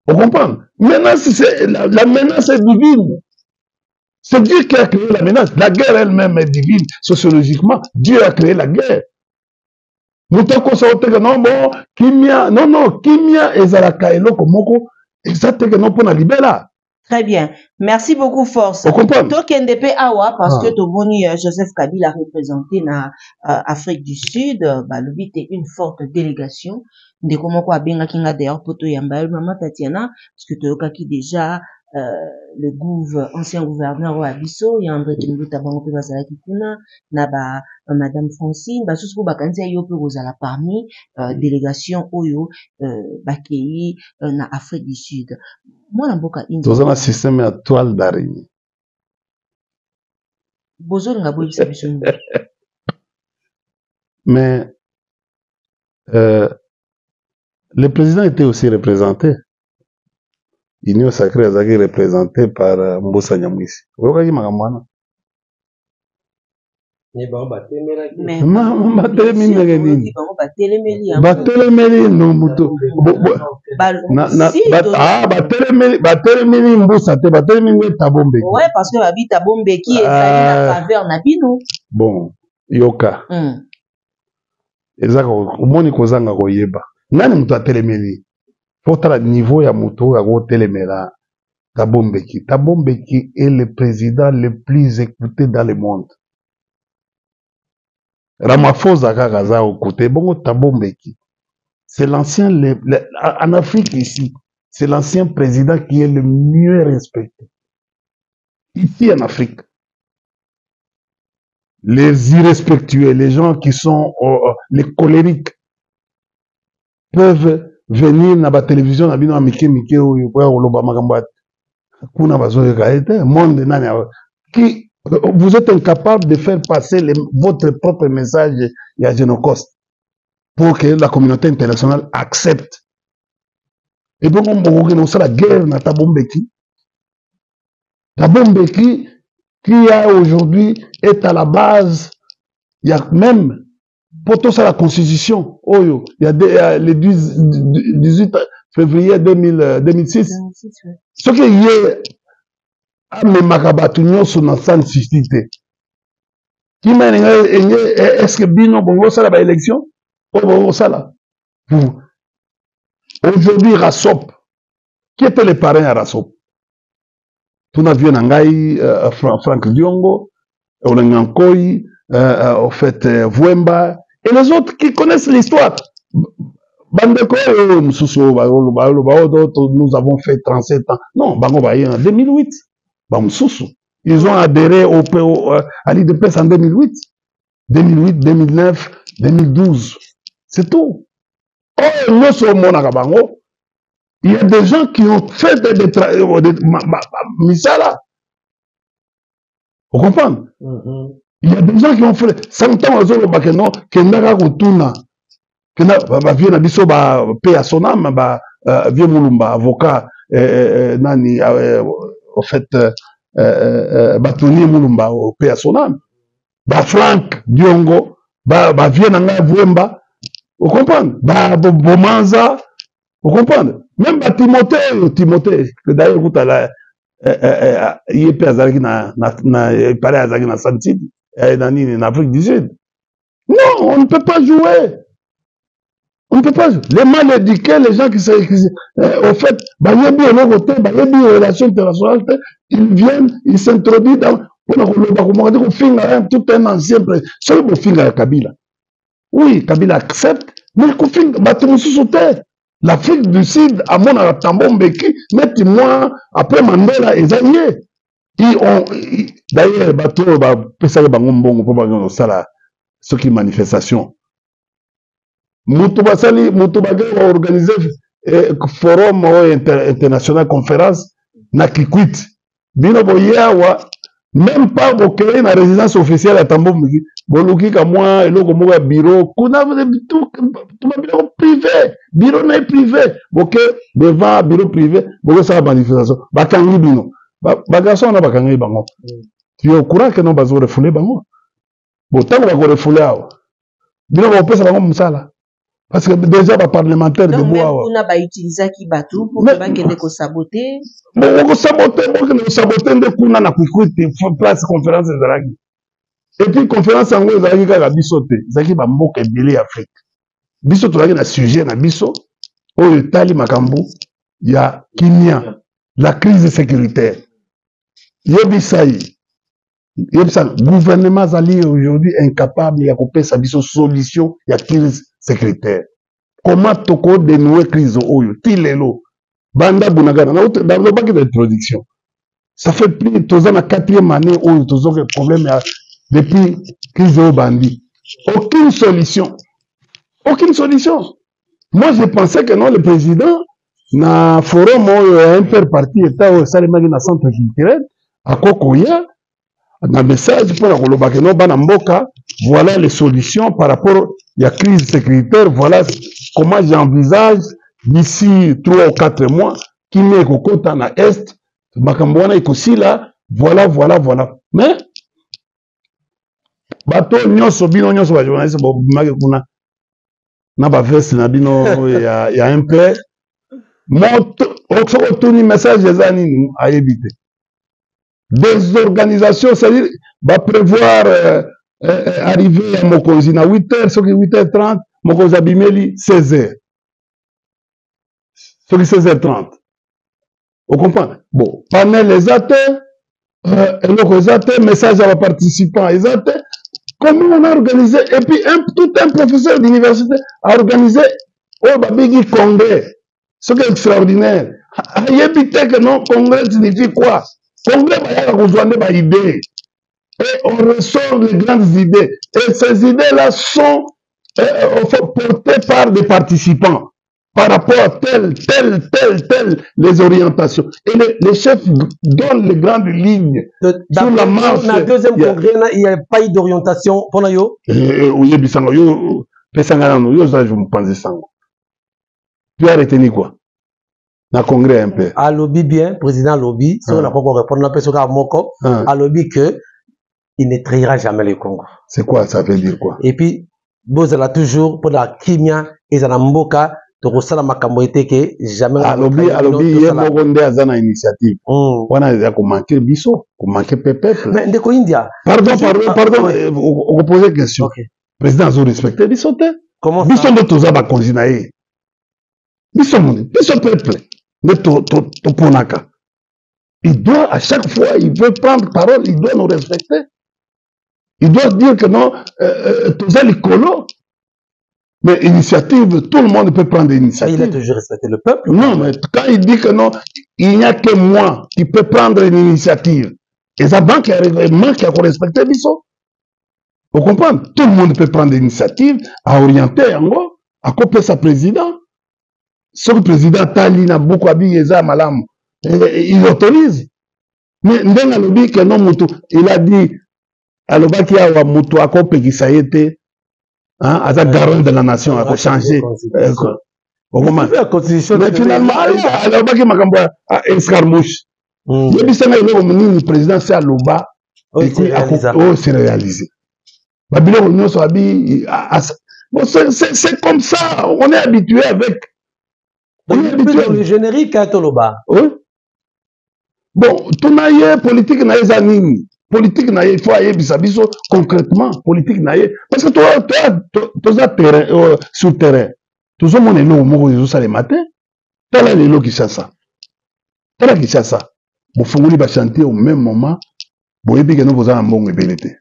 On comprend? Menace, c'est la menace est divine. C'est Dieu qui a créé la menace. La guerre elle-même est divine. Sociologiquement, Dieu a créé la guerre. Moto akosa yo te ke non, bon, kimia, non, non, kimia ezalaka eloko moko eza te ke non mpo na libela. Très bien. Merci beaucoup, Force. Tokende pe awa parce que tomoni Joseph Kabila représenté na Afrique du Sud, balobi te une forte délégation. Ndeko moko abengaki nga d'ailleurs po toyamba ye, Maman Tatiana, parce que toyokaki déjà le gouv, ancien gouverneur oyo ya biso, ya André Kimbuta, bango pe bazalaki kuna, na ba Madame Francine, basusu po bakanisi yo pe kozala parmi délégation oyo bakei na Afrique du Sud. Mwana mboka India. Toza na système ya toile d'araignée. Bozolinga boyebisa biso nini? Mais le président était aussi représenté. Union sacrée azalaki représenté par Mbusa Nyamwisi. Oyokaki makambo wana? Mais Batelemi ndenge nini? Bango batelemeli yango. Batelemeli no moto. Si, Ah, batelemeli Mbusa te, batelemeli nde Thabo Mbeki. Ouais, parce que babi Thabo Mbeki ezali na Ah. faveur na bino. Bon, yoka. Eza omoni kozanga koyeba. Nani moto atelemeli? Faut tala niveau ya moto oyo akotelemela Thabo Mbeki. Thabo Mbeki est le président le plus écouté dans le monde. Ramaphosa kaka aza écouté. Bongo Thabo Mbeki, c'est l'ancien, le, en Afrique ici, c'est l'ancien président qui est le mieux respecté. Ici en Afrique. Les irrespectueux, les gens qui sont les colériques, peuvent venir na ba télévision na bino ya mike mike oyo po ya koloba makambo ya kuna bazoyoka ye te. Monde nani qui vous êtes incapable de faire passer votre propre message ya Genocost pour que la communauté internationale accepte. Et bongo mbokokende kosala guerre na Thabo Mbeki. Thabo Mbeki qui a aujourd'hui est à la base ya même po tosala constitution oyo ya ya le 18 février 2006. Soki ye amemaka bato nyonso na Sun City te, kima elinga enge, est-ce que bino bongo osala ba élection oyo bongo osala? Aujourd'hui, Rasop, qui était le parrain ya Rasop? Tuna vieux na ngai, Frank Diongo, Olenga Nkoy, au fait, Vwemba et les autres qui connaissent l'histoire. Bandeko oyo mosusu oyo bayoloba, oyo nous avons fait 37 ans. Non, bango baye en 2008. Ba mosusu, ils ont adhéré à l'UDPS en 2008. 2008, 2009, 2012. C'est tout. Oyo nyonso omonaka bango, il y a des gens qui ont fait des misala. Vous comprenez? Il y a des gens qui ont fait 100 ans, bazoloba ke non, kendaka kotuna. Kenda, ba vieux na biso, ba paix à son âme, ba vieux Mulumba, avocat, nani, au fait, Batoni Mulumba, au paix à son âme. Ba Frank Diongo, ba vieux na ngai Vwemba, vous comprenez? Ba Bomanza, vous comprenez? Même ba Timothée, Timothée, que d'ailleurs, écoute, là, ye pe azalaki na, il paraît azalaki na Sun City, na nini, na Afrique du Sud. Non, on ne peut pas jouer. On ne peut pas jouer. Les mal éduqués, les gens qui se, qui se au fait, bah, yebi eloko te, bah, yebi relation internationale te, ils viennent, ils s'introduisent dans, on a koloba, koloba, koloba, kofinga, hein, tout un ancien président. Soki bofinga ya Kabila. Oui, Kabila accepte, mais kofinga, bato mosusu te. L'Afrique du Sud, à mon avis, Thabo Mbeki, neti moi, après Mandela, eza ye. Ils ont, ils, d'ailleurs, bato, ba, pesaka bango mbongo po bango kosala soki manifestation. Mutu basali, mutu bake ba organiser, forum oyo international conférence na Kikwit. Bino boye awa, même pas bokei na résidence officielle ya Thabo Mbeki, boluki ka mwa eloko moko ya bureau, kuna tout, tout ba biloko privé, bureau na ye privé, boke devant bureau privé, boke sala manifestation, bakangi bino. Ba garçon wana bakangi bango. Tu es au courant que non bazo refouler bango. Bon, tango bako refouler awa, bino bakopesa bango mosala. Parce que déjà, ba parlementaire Donc, de même Boawa. kuna ba utilisaki bato pour Mais que bakende ko saboter. Bon, ko saboter, bon, ko saboter nde kuna na Kikwit, place conférence ezalaki. Et puis conférence yango ezalaki kaka biso te, ezalaki ba mboka ebele ya Afrique. Biso tozalaki na sujet na biso oyo etali makambo ya kimia, la crise sécuritaire. Yebisa ye, yebisa gouvernement azali aujourd'hui incapable ya kopesa biso solution ya crise sécuritaire. Comment toko dénouer crise oyo ti lelo banda Bunagana? Nalobaki na introduction, ça fait plus, toza na quatrième année oyo tozoke problème ya depuis crise oyo bandi, aucune solution, aucune solution. Moi, je pensais que non, le président, na forum oyo ya interparti état oyo esalemaki na centre culturel, akokoya na message mpona koloba ke no, bana mboka, voilà les solutions par rapport ya crise sécuritaire, voilà comment j'envisage d'ici 3 ou 4 mois kimia ekokota na Est, makambo wana ekosila, voilà, voilà, voilà. Mais bato nyonso, bino nyonso bajournaliste, bobimaki kuna na baveste na bino ya MPR. Moto soki otuni message eza nini, ayebi te. Désorganisation, c'est-à-dire baprévoir arrivée ya mokonzi na 8 heures, soki 8 heures 30, mokonzi abimeli 16 heures, soki 16 heures 30. Ocomprendre? Bon, panel eza te, eloko eza te, message ya baparticipant eza te. Comment on a organisé? Et puis tout un professeur d'université a organisé oyo babengi congrès soki extraordinaire, ayebi te que non, congrès signifie quoi? Congrès, bayaka kozwa nde baidée et on ressort les grandes idées, et ces idées là sont portées par des participants par rapport à telle, telle, telle, telle, les orientations. Et les chefs donnent les grandes lignes sur la marche. Dans le deuxième congrès, il n'y a pas eu d'orientation pour yo. Oyebisanga yo, pesanga nano, yo oza mopanzi sango. Tu as retenu quoi na congrès un peu? Alobi bien, président alobi, si on a pas répondre, na peso moko, alobi que il ne trahira jamais le Congo. C'est quoi, ça veut dire quoi? Et puis, bozala toujours pour la kimia ezala mboka, tokosala makambo ete ke jamais. Alobi ye moko nde aza na initiative wana eza komanke biso, komanke pe peuple. Mais ndeko India. Pardon, pardon, pardon, okopose question. Président azorespecte biso te. Biso nde toza bakonzi na ye, biso moni, biso peuple nde toponaka. Il doit, à chaque fois il veut prendre parole, il doit nous respecter, il doit dire que non, toza likolo. Mais initiative, tout le monde peut prendre l'initiative. Il a toujours respecté le peuple. Non, mais quand il dit que non, il n'y a que moi qui peut prendre une initiative. Et ça manque, manque à respecter biso. Vous comprenez? Tout le monde peut prendre l'initiative, à orienter yango, à couper sa président. Ce que le président tali na beaucoup habillé eza malamu, il autorise. Mais ndenge alobi que non, mutu, il a dit, alobaki awa mutu akopekisa ye te, hein, aza garant de la nation, akochange. Mais finalement alobaki makambo ya escarmouche. Yebisanga eloko monini président se aloba oyo se réalisé. Babiloko nyonso abi. Bon, c'est comme ça, on est habitué avec. On est habitué. Le générique toloba. Oui. Bon, tuna ye politique na ye eza nini. Politique na ye, il faut ayebisa biso concrètement politique na ye, parce que toza terrain, sur terrain tozomona eloko moko ezosalema te. Tala lelo Kinshasa, tala Kinshasa, bofungoli bachantier au même moment, boyebi kende boza na mbongo ebele te.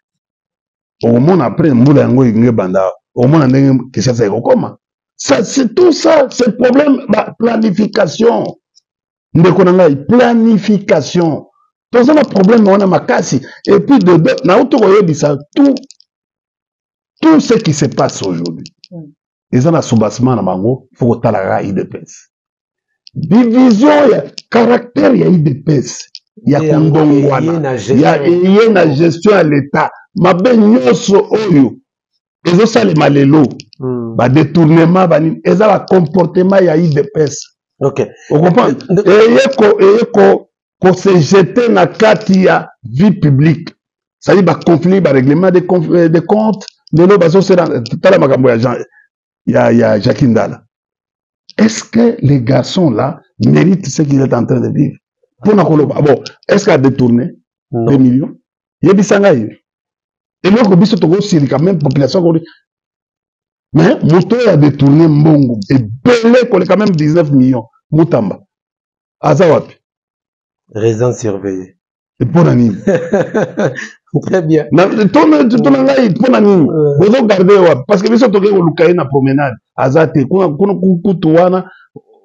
Okomona après mbula yango elingi ebanda, okomona ndenge Kinshasa ekokoma. Ça, c'est tout ça, c'est problème ba planification. Ndeko na ngai, planification, toza na problème wana makasi. Et puis de deux, nauti koyebisa, tout ce qui se passe aujourd'hui eza na soubassement na bango. Faut kotala kaka UDPS, division ya caractère ya UDPS ya kondongwana ya eye na gestion ya l'État. Mabe nyonso oyo ezosalema lelo, badétournement, banini, eza bacomportement ya UDPS. Ocomprendre? Eye kose jeter na kati ya vie publique, c'est-à-dire baconflit, barèglement de compte. Lelo bazosela, tala makambo ya Jean, ya Jacques Ndala. Est-ce que les garçons là méritent ce qu'il est en train de vivre? Mpona koloba, bon, est-ce qu'il a détourné des millions? Yebisa ngai eloko biso tokosilika, même population. Mais moto oyo adetourne mbongo ebele koleka même 19 millions, Mutamba, aza wapi? Résidence surveillée. Mpo na nini? Très bien. Tona ngai, mpo na nini bozogarde ye wapi? Parce que biso tokei koluka ye na Promenade, aza te kuna. Kuna kutu wana,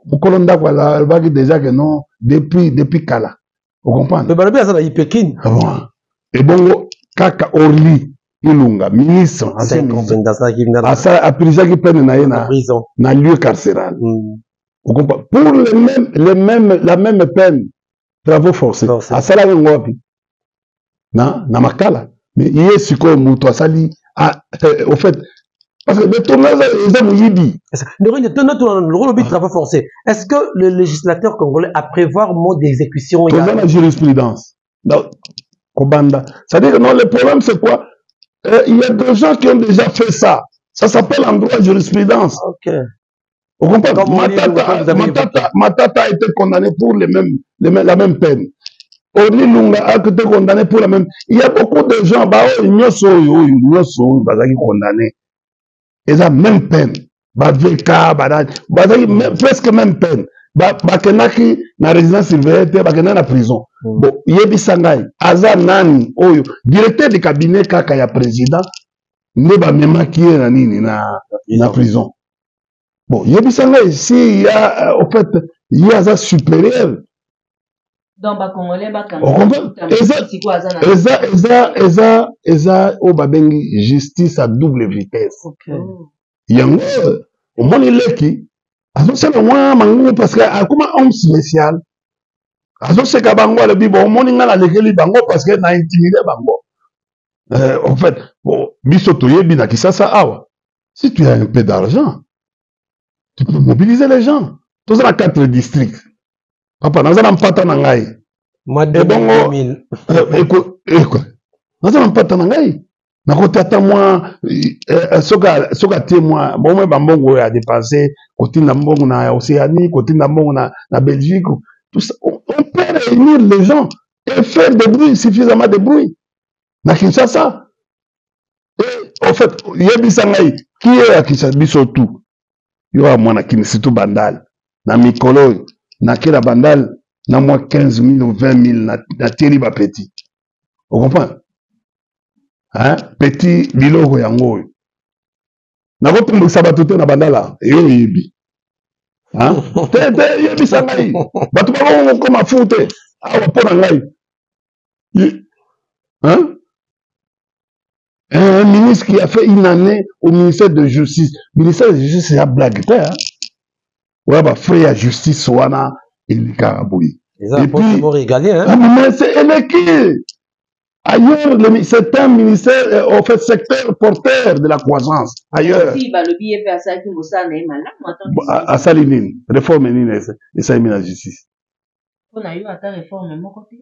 mokolo ndako alobaki déjà que non, depuis kala, ocomprendre. Mais balobi aza na Ipekine. Ah bon. Ebongo kaka Orly Ilunga, ministre ancien ministre, apurgeaki peine na ye na prison, na lieu carcéral. Ocomprendre, pour le même la même peine, travaux forcés. Forcés. Asalaki yango wapi? Na Makala. Mais ye sikoyo moto asali au fait, parce que détournement eza moyibi. Lobi travaux forcés, est-ce que le législateur congolais a prévoir mode d'exécution? Toza na jurisprudence. Donc kobanda, c'est-à-dire que non, le problème c'est quoi? Il y a des gens qui ont déjà fait ça. Ça s'appelle en droit jurisprudence. Vous comprenez? Comme on dit, Matata, vous avez Matata, Matata a été condamné pour les mêmes, la même peine. Orly Lunga a été condamné pour la même. Il y a beaucoup de gens, bah, oh, nyonso oyo, oyo, nyonso oyo, bazaki condamné. Eza même peine. Ba VK, ba, bazaki presque même peine. Ba, bakendaki na résidence surveillée te, bakendaki na prison. Bon, yebisa ngai, aza nani oyo, directeur de cabinet kaka ya président, nde bamemaki ye na nini, na prison. Bon, yebisa ngai si ya au fait ye aza supérieur. Donc bacongolais bakanga. Ocomprend? Eza oyo babengi justice à double vitesse. Yango omoni leki azosala mwa mangungu parce que akoma homme spécial, azoseka bango, alobi: bon, omoni ngai nalekeli bango parce que na intimide bango. En fait, bon, biso toyebi na Kisasa awa, si tu as un peu d'argent, tu peux mobiliser les gens. Toza na quatre districts, papa. Naza na mpata na ngai. Ebongo naza na mpata na ngai, nakoti ata mwa soki atie mwa bomoi, bambongo oyo adepense, kotinda mbongo na Océanie, kotinda mbongo na Belgique, tout ça, on peut réunir les gens et faire des bruits, suffisamment de bruit na Kinshasa. Et en fait, yebisa ngai, qui est ya Kinshasa? Biso tout yo ya mwana Kini, surtout Bandal. Na mikolo oyo nake na Bandal na mwa 15 000 ou 20 000, natieli bapeti, ocomprendre, hein? Petit biloko yango oyo nakotumbukisa bato te na Bandala, eyo oyebi te te. Yebisa ngai, bato bakokoma fu te awa mpo na ngai, hein? Un ministre qui a fait une année au ministère de justice, ministère de justice ya blague te, hein? Oya bafrais ya justice wana elekaka boye. Et puis, régalien, hein? Mais c'est eleki ailleurs. C'est un ministère, en fait, secteur porteur de la croissance ailleurs. Asali nini? Réforme nini esalemi na justice?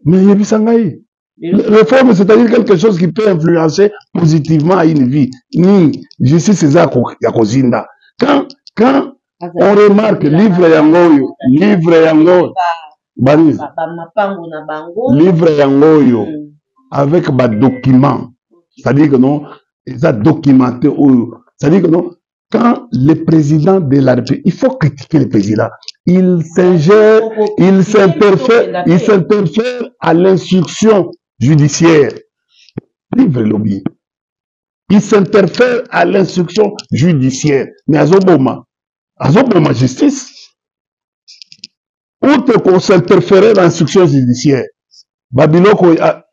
Mais yebisa ngai, réforme, c'est-à-dire quelque chose qui peut influencer positivement à une vie. Nini? Justice eza ya kozinda. Quand on remarque livre yango oyo, livre yango bani, livre yango oyo avec badocument, c'est-à-dire que non, eza documenté oyo, c'est-à-dire que non, quand le président de la République, il faut critiquer le président, il s'ingère, il s'interfère, il s'interfère à l'instruction judiciaire. Livre elobi, il s'interfère à l'instruction judiciaire, mais azoboma, azoboma justice. Outre qu'on s'interférer dans l'instruction judiciaire, babiloko ya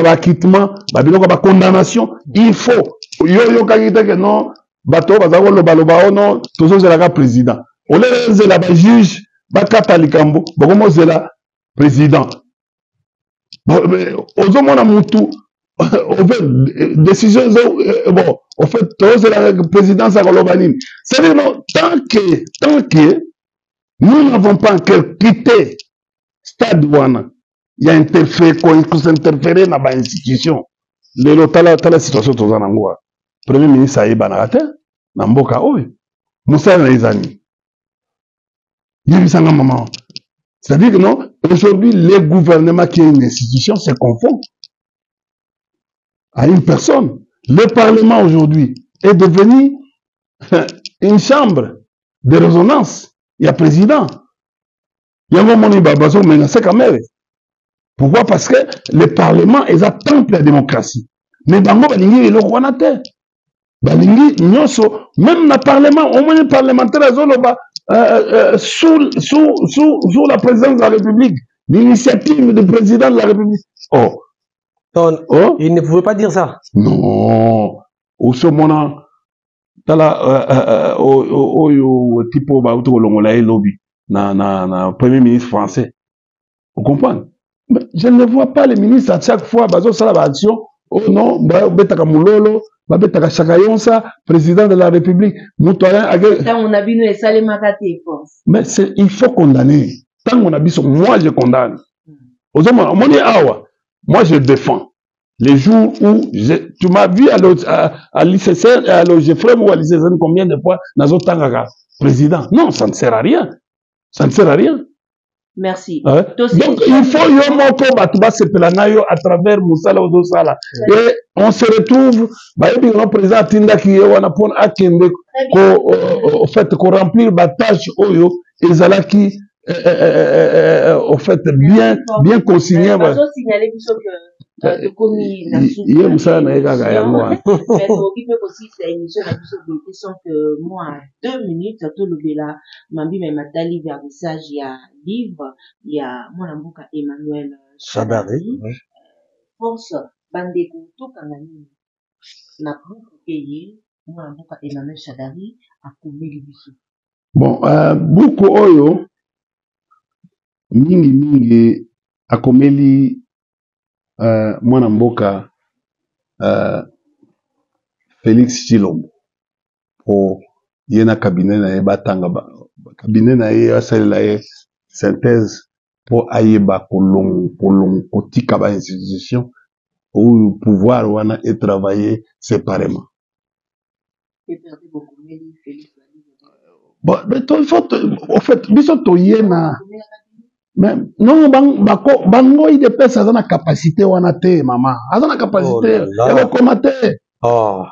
baacquittement, babiloko ya bacondamnation, il faut yo oyokaki te ke non, bato oyo baza kolobaloba o non, tozozelaka président. Olele ezela bajuge bakata likambo, bokomozela président. Ozomona mutu au fait décision bon, au fait tozelaka présidence akoloba nini. C'est-à-dire non, tant que nous n'avons pas encore quitté stade wana ya interfère, kointerférer na bainstitution, lelo tala, tala situation toza nango wana. Premier ministre ayebanaka te na mboka oyo. Mosala na eza nini? Yebisanga, mama. C'est-à-dire que non, aujourd'hui le gouvernement qui est une institution se confond à une personne. Le parlement aujourd'hui est devenu Une chambre de résonance ya président. Yango omoni bazomenace Kamerhe. Pourquoi? Parce que le parlement eza temple ya démocratie, mais bango balingi eloko wana te. Balingi nyonso, même na parlement, omoni parlementaire azoloba sous la présidence de la République, l'initiative du président de la République. Oh. Non, oh? Il ne pouvait pas dire ça. Non. Osomona tala oyo tipo bauti kolongola ye lobi na premier ministre français. Vous comprenez? Mais je ne vois pas les ministres à chaque fois bazosala ba action. Oh non, babetaka mulolo, babetaka chakayonsa, président de la République. Moto Ntango na bino esalemaka te, Force. Mais c'est, il faut condamner. Ntango na biso, moi je condamne. Ozomona, omoni awa, moi je défends. Les jours où tu m'as vu à l'ICCN, à l'OGFREM ou à l'ICCN combien de fois nazotangaka président. Non, ça ne sert à rien. Ça ne sert à rien. Merci. Ouais. Donc il faut yo moko bato basepela na yo à travers mosala ozosala. Et on se retrouve, bayebi ngo président atindaki ye wana mpona akende ko au fait ko remplir ba tâche oyo ezalaki au fait bien bien consigné. Bazosignaler biso que tokomi na suka. Ye mosala na ye kaka yango wana. Mais tokoki mpe kosilisa émission na biso boye te sans que moi 2 minutes tolobela mambi me matali vernissage ya livre ya mwana mboka Emmanuel Shadary. Force, bandeko, tokanga nini na buku eye mwana mboka Emmanuel Shadary akomeli biso? Bon, buku oyo mingi mingi akomeli mwana mboka Félix Tshilombo, po ye na cabinet na ye batanga, cabinet na ye asalela ye synthèse mpo ayeba kolong kolong kotika ba institution oyo pouvoir wana etravailler séparément. PPRD bokomeli Félix? Bon, mais il faut, au fait, biso toye na, mais non, bako bango UDPS aza na capacité wana te, mama, aza na capacité Oh là là. ya kokoma te. Oh.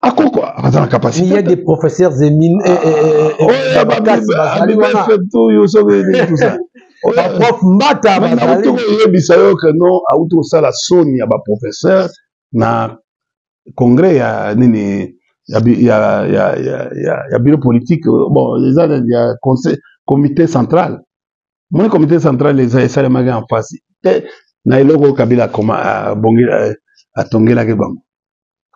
Akoko aza na capacité. Il y a des professeurs éminents. Oyo bazali wana. Oyo soki tout ça. Baprof Mbata nauti bazali. Koyebisa yo ke non, auti kosala soni ya baprofesseur na congrès ya nini ya bureau politique. Bon, eza ya conseil, comité central. Moni comité central eza esalemaki en face te na eloko oyo Kabila akoma abongi atongelaki bango.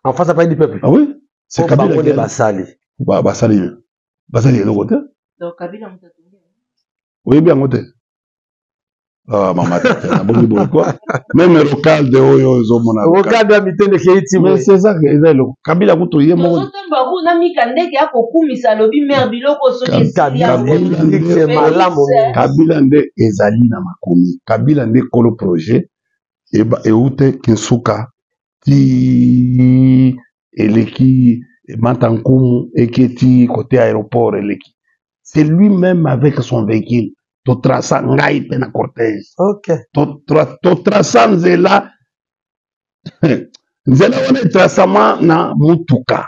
En face à Palais du Peuple. Ah oui, c'est Po Kabila bango nde basali. Basali eloko te. Donc Kabila moto atongi yango? Oyebi yango te? Ah, mama tata, nabongi boye quoi, même rocade oyo ozomona. Rocade ya mitende ekei ti Mais boye. c'est ça, eza eloko Kabila kutu ye moko. Tozotomba kuna mika ndeke akokumisa, alobi mare biloko soki esili Kabila yango. Kabila politique, c'est malamu mingi. Kabila nde ezali na makomi, Kabila nde kolo projet. Eute Kinsuka ti eleki Mata Nkumu, eketi côté aéroport, eleki. C'est lui-même avec son véhicule. Totraça, ngai mpe na cortège. Totraça nzela, nzela wana etrasama na mutuka.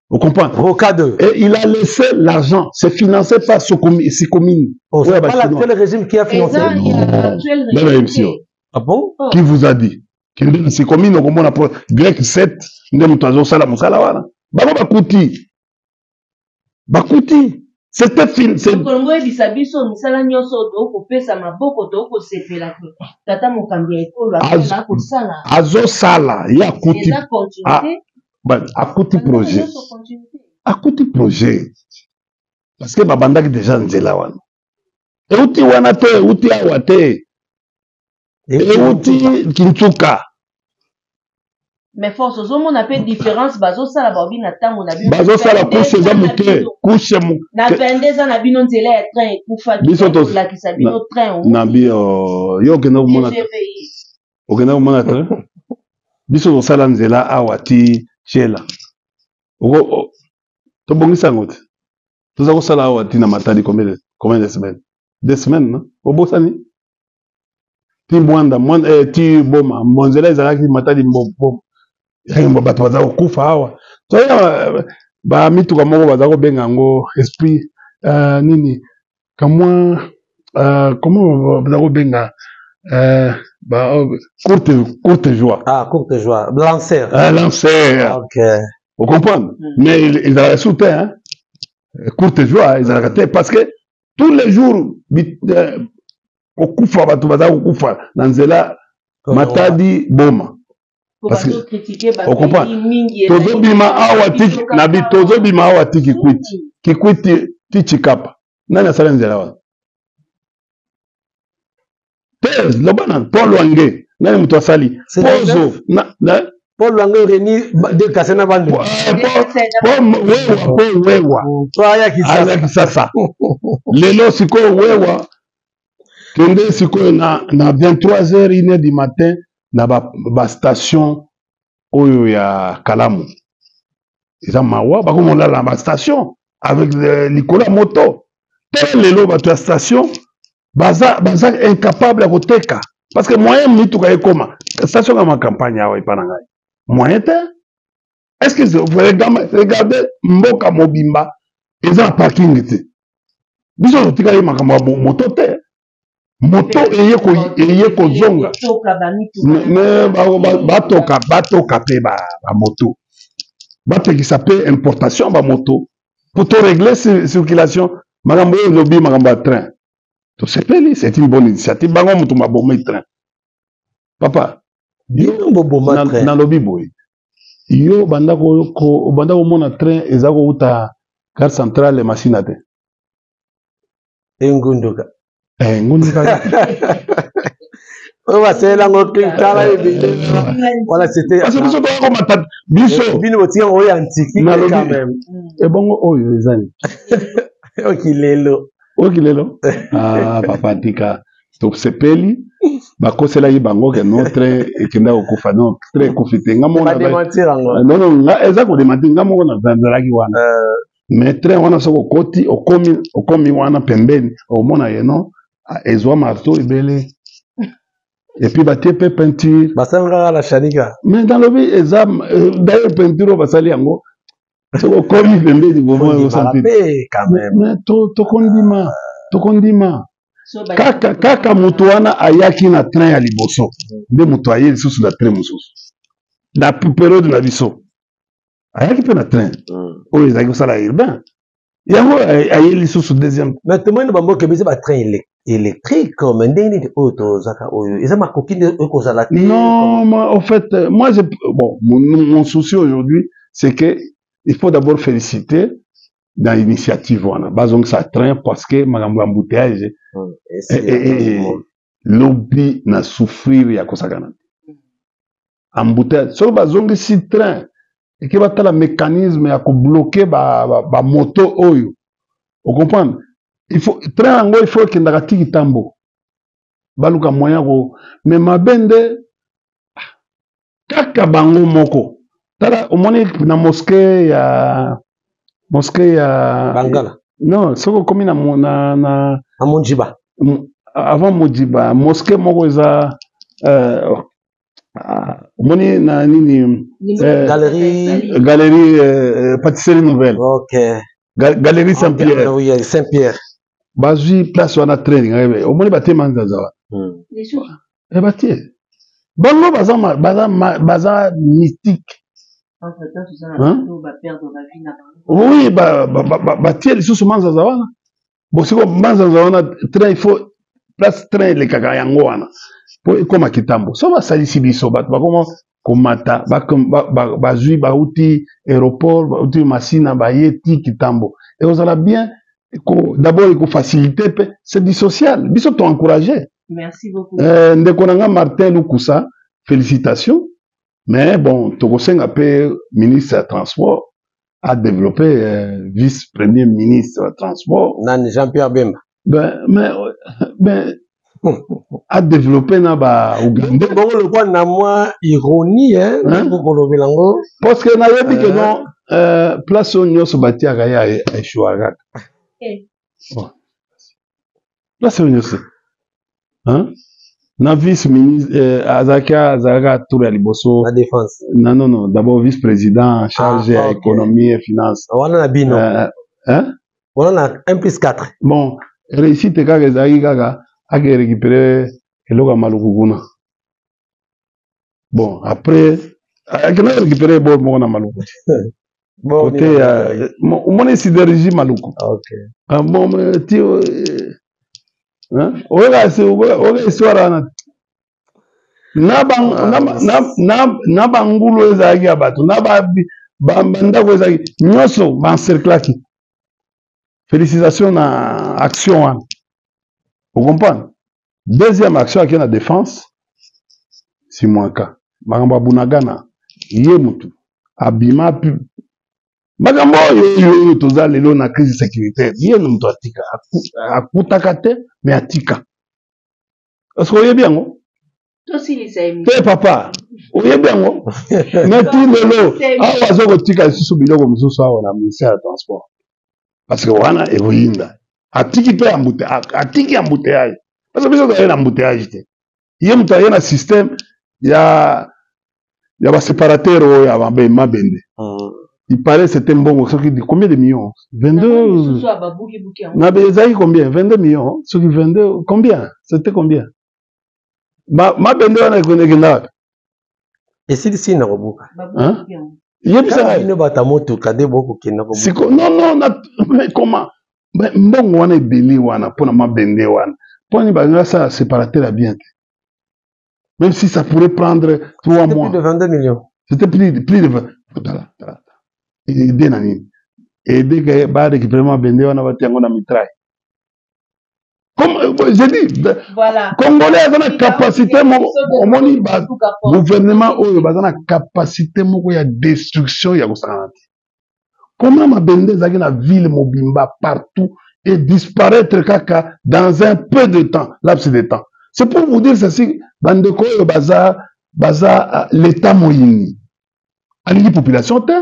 Vous comprenez? Rocade. Et il a laissé l'argent. C'est financé par Sicomine. Oh, c'est Ouais, bah, pas l'actuel régime qui a financé? Eza Non. ya actuel Même régime émission. te. Ah bon? Oh. Qui vous a dit? Kende na Sicomine, okomona po grec 7 nde moto azosala mosala wana. Bango bakuti. Bakuti. C'était fin. Kolongo oyebisa biso misala nyonso oyo tokopesa maboko, tokosepela ke tata mokambi ya ekolo akala kosala. Azosala ye akuti. Eza continuité. Akuti projet. Nyonso continuité. Akuti projet. Parce que babandaki déjà nzela wana. Euti wana te, euti awa te. Euti Kintuka. Mais Force, ozomona mpe différence bazosala, baobi na ntango na bino. Bazosala couche eza 22 ans na moke. bino. Couche Na 22 ans na bino, nzela ya train ekufaki. Biso Kolakisa bino train. Na bi yo okende komona. TGV. Okende komona te, biso tosala nzela awa ti Tiela. Tobongisa yango te, toza kosala awa ti na Matadi. Combien de semaines? 2 semaines, no? Obosani ti Mwanda, Mwanda, ti Boma. Mo nzela ezalaki Matadi, Boma, bato baza kokufa awa. Toyaki ba mituka moko baza kobenga yango esprit nini kamwa comment baza kobenga ba courte joie. Ah, courte joie, lancer. Ah, lancer. Ok. Vous comprenez? Mais ezalaka su te, hein? Courte joie ezalaka te parce que tous les jours kokufa, bato baza kokufa na nzela Matadi Boma. Parce que ocomprendre, tozobima awa tiki na bi, tozobima awa ti Kikwiti, Kikwiti ti Chikapa. Nani asala nzela wana te? Loba na Paul Wange, nani moto asali pozo na Paul Wange Reni de Kase na bandu. Wewa, po Wewa aya Kisasa. Lelo sikoyo Wewa kende sikoyo na 23 h 1h du matin na bastation oyo ya Kalamu, eza mawa. Bakomolala na bastation avec likolo ya moto te. Lelo bato ya station baza incapable ya koteka parce que moyen mituka ekoma station kama campagne awa epa na ngai, moyen te. Est ce que regardez, mboka mobimba eza na parking te. Biso totikali makambo ya moto te, moto eye kozonga, mais batoka mpe bamoto, bapekisa mpe importation bamoto po to régler circulation. Makambo oyo elobi, makambo ya train, tosepeli, c'est une bonne initiative. Bango moto mabomi train, papa. Bino boboma train. Nalobi boye, yo banda komona train eza kouta gare centrale Masina te? Engunduka. Engunduka. Oyo basalela yango tala ebele voilà, c'était Parce que biso toyakomata biso. Bino botika oyo antiki quand même. Ebongo oyo eza nini? Oki lelo. Oki lelo. Ah papa, tika, tosepeli. Bakoselaki bango ke non, train ekenda kokufa. Non, train ekufi te. Nga moko, non non, nga eza kodémentir, nga moko nazalaki wana. Mais train wana, soki okoti, okomi wana pembeni, omona ye non, ezwa marteau ebele et puis batie mpe peinture. Basali kaka na Shanika. Mais nalobi eza d'ailleurs peinture oyo basali yango, soki okomi pembeni, vraiment osentir. Mais tokondima kaka moto wana ayaki na train ya liboso nde moto aye lisusu na train mosusu. Na période na biso ayaki mpe na train oyo ezalaki kosala urbain, yango aye lisusu deuxième. Mais tomoni na bamboka ebisi batrain électrique, mais ndenge nini oyo tozaka oyo eza makoki nde ekozala te? Non, moi, au fait, moi je, bon, mon souci aujourd'hui, c'est que il faut d'abord féliciter dans l'initiative wana bazongisa train, parce que makambo ya embouteillage, lobi na souffrir ya kosakana te, embouteillage. Soki bazongisi train, eke batala mécanisme ya kobloquer bamoto ba oyo, ocomprendre? Il faut train yango, il faut ekendaka ti Kitambo, baluka moyen ko. Mais mabe nde kaka bango moko. Tala, omoni na mosquée ya Bangala. Non, soki okomi na Na Monjiba. Avant Mojiba, mosquée moko eza, omoni na nini? Galerie. Galerie Pâtisserie Nouvelle. Ok. Galerie Saint Pierre. Oui, Saint Pierre. Bazwi place wana, train omoni batie manzaza wana. E batie bango baza mystique. Oui, batie lisusu manzaza wana. Bosiko manzaza wana, train il faut place train elekaka yango wana mpo ekóma Kitambo. So basalisi biso, bato bakoma komata, bazwi bauti aéroport, bauti Masina, baye ti Kitambo, ekozala bien. D'abord ekofacilité mpe c'est du social, biso toencourage. Merci beaucoup. Ndeko na nga Martin Lukusa, félicitations. Mais bon, tokosenga mpe ministre ya transport a développé, vice premier ministre ya transport. Nani, Jean Pierre Bemba? Ben, mais a développé na baougandais. Bongo lokwa na mwa ironie, hein, kolobela yango. Parce que nayebi ke non, place oyo nyonso batiaka ye aéchouer kaka. Place oyo nyonso, hein? Na vice ministre eh, azalaki azalaka tour ya liboso na défense. Non, non, non, d'abord vice président en charge Ah, ya ok. économie et finance. Wana na bino. Hein? Wana na 1 plus 4. Bon, réussite kaka ezalaki kaka ake récupérer eloko ya Maluku kuna. Bon, après akenda récupérer bo moko na Maluku. Bon, Côté ya omoni sidérurgie Maluku. Ok. Ah bon, mais ti hein? Oyoka oyoka histoire wana na ba na na na na bangulu ezalaki ya bato na ba bandako ezalaki nyonso baencerclaki. Félicitation na action wana, ocomprendre. Deuxième action ake na défense, Simwaka makambo ya Bunagana, ye mutu abima makambo oyo oyo toza lelo na crise sécuritaire, ye mutu atika akutaka te, mais atika. Parce que oyebi yango te papa, oyebi yango mais ti lelo awa aza kotika lisusu biloko mosusu awa na ministère ya transport, parce que wana ekoyinda. Atiki mpe atiki embouteillage, parce que biso toye na embouteillage te, ye moto aye na système ya baséparateur oyo ya mabende. Il paraît c'était mbongo soki combien de millions, 22 na ezalaki combien, 22 millions soki 22, combien c'était, combien mabende wana ekenda wapi? Esilisi na kobuka. Yebisa bino bato motuka nde bokokenda. Siko non, non, na, mais comment mbongo wana ebele wana mpona mabende wana, mpona balingi basala séparateur ya bien te, même si ça pourrait prendre 3 mois? Plus de 22 millions. C'était plus de 20. Tala, tala, aide na nini, aide ke barécupérer mabende wana, batia yango na mitraille. Comme j'ai dit, voilà. Congolais aza na capacité moko, omoni ba gouvernement oyo baza na capacité moko ya destruction ya kosangana te. Comment mabende ezalaki na ville mobimba partout et disparaître kaka dans un peu de temps, laps de temps? C'est pour vous dire ceci, bandeko oyo baza l'état moyini, alingi population te.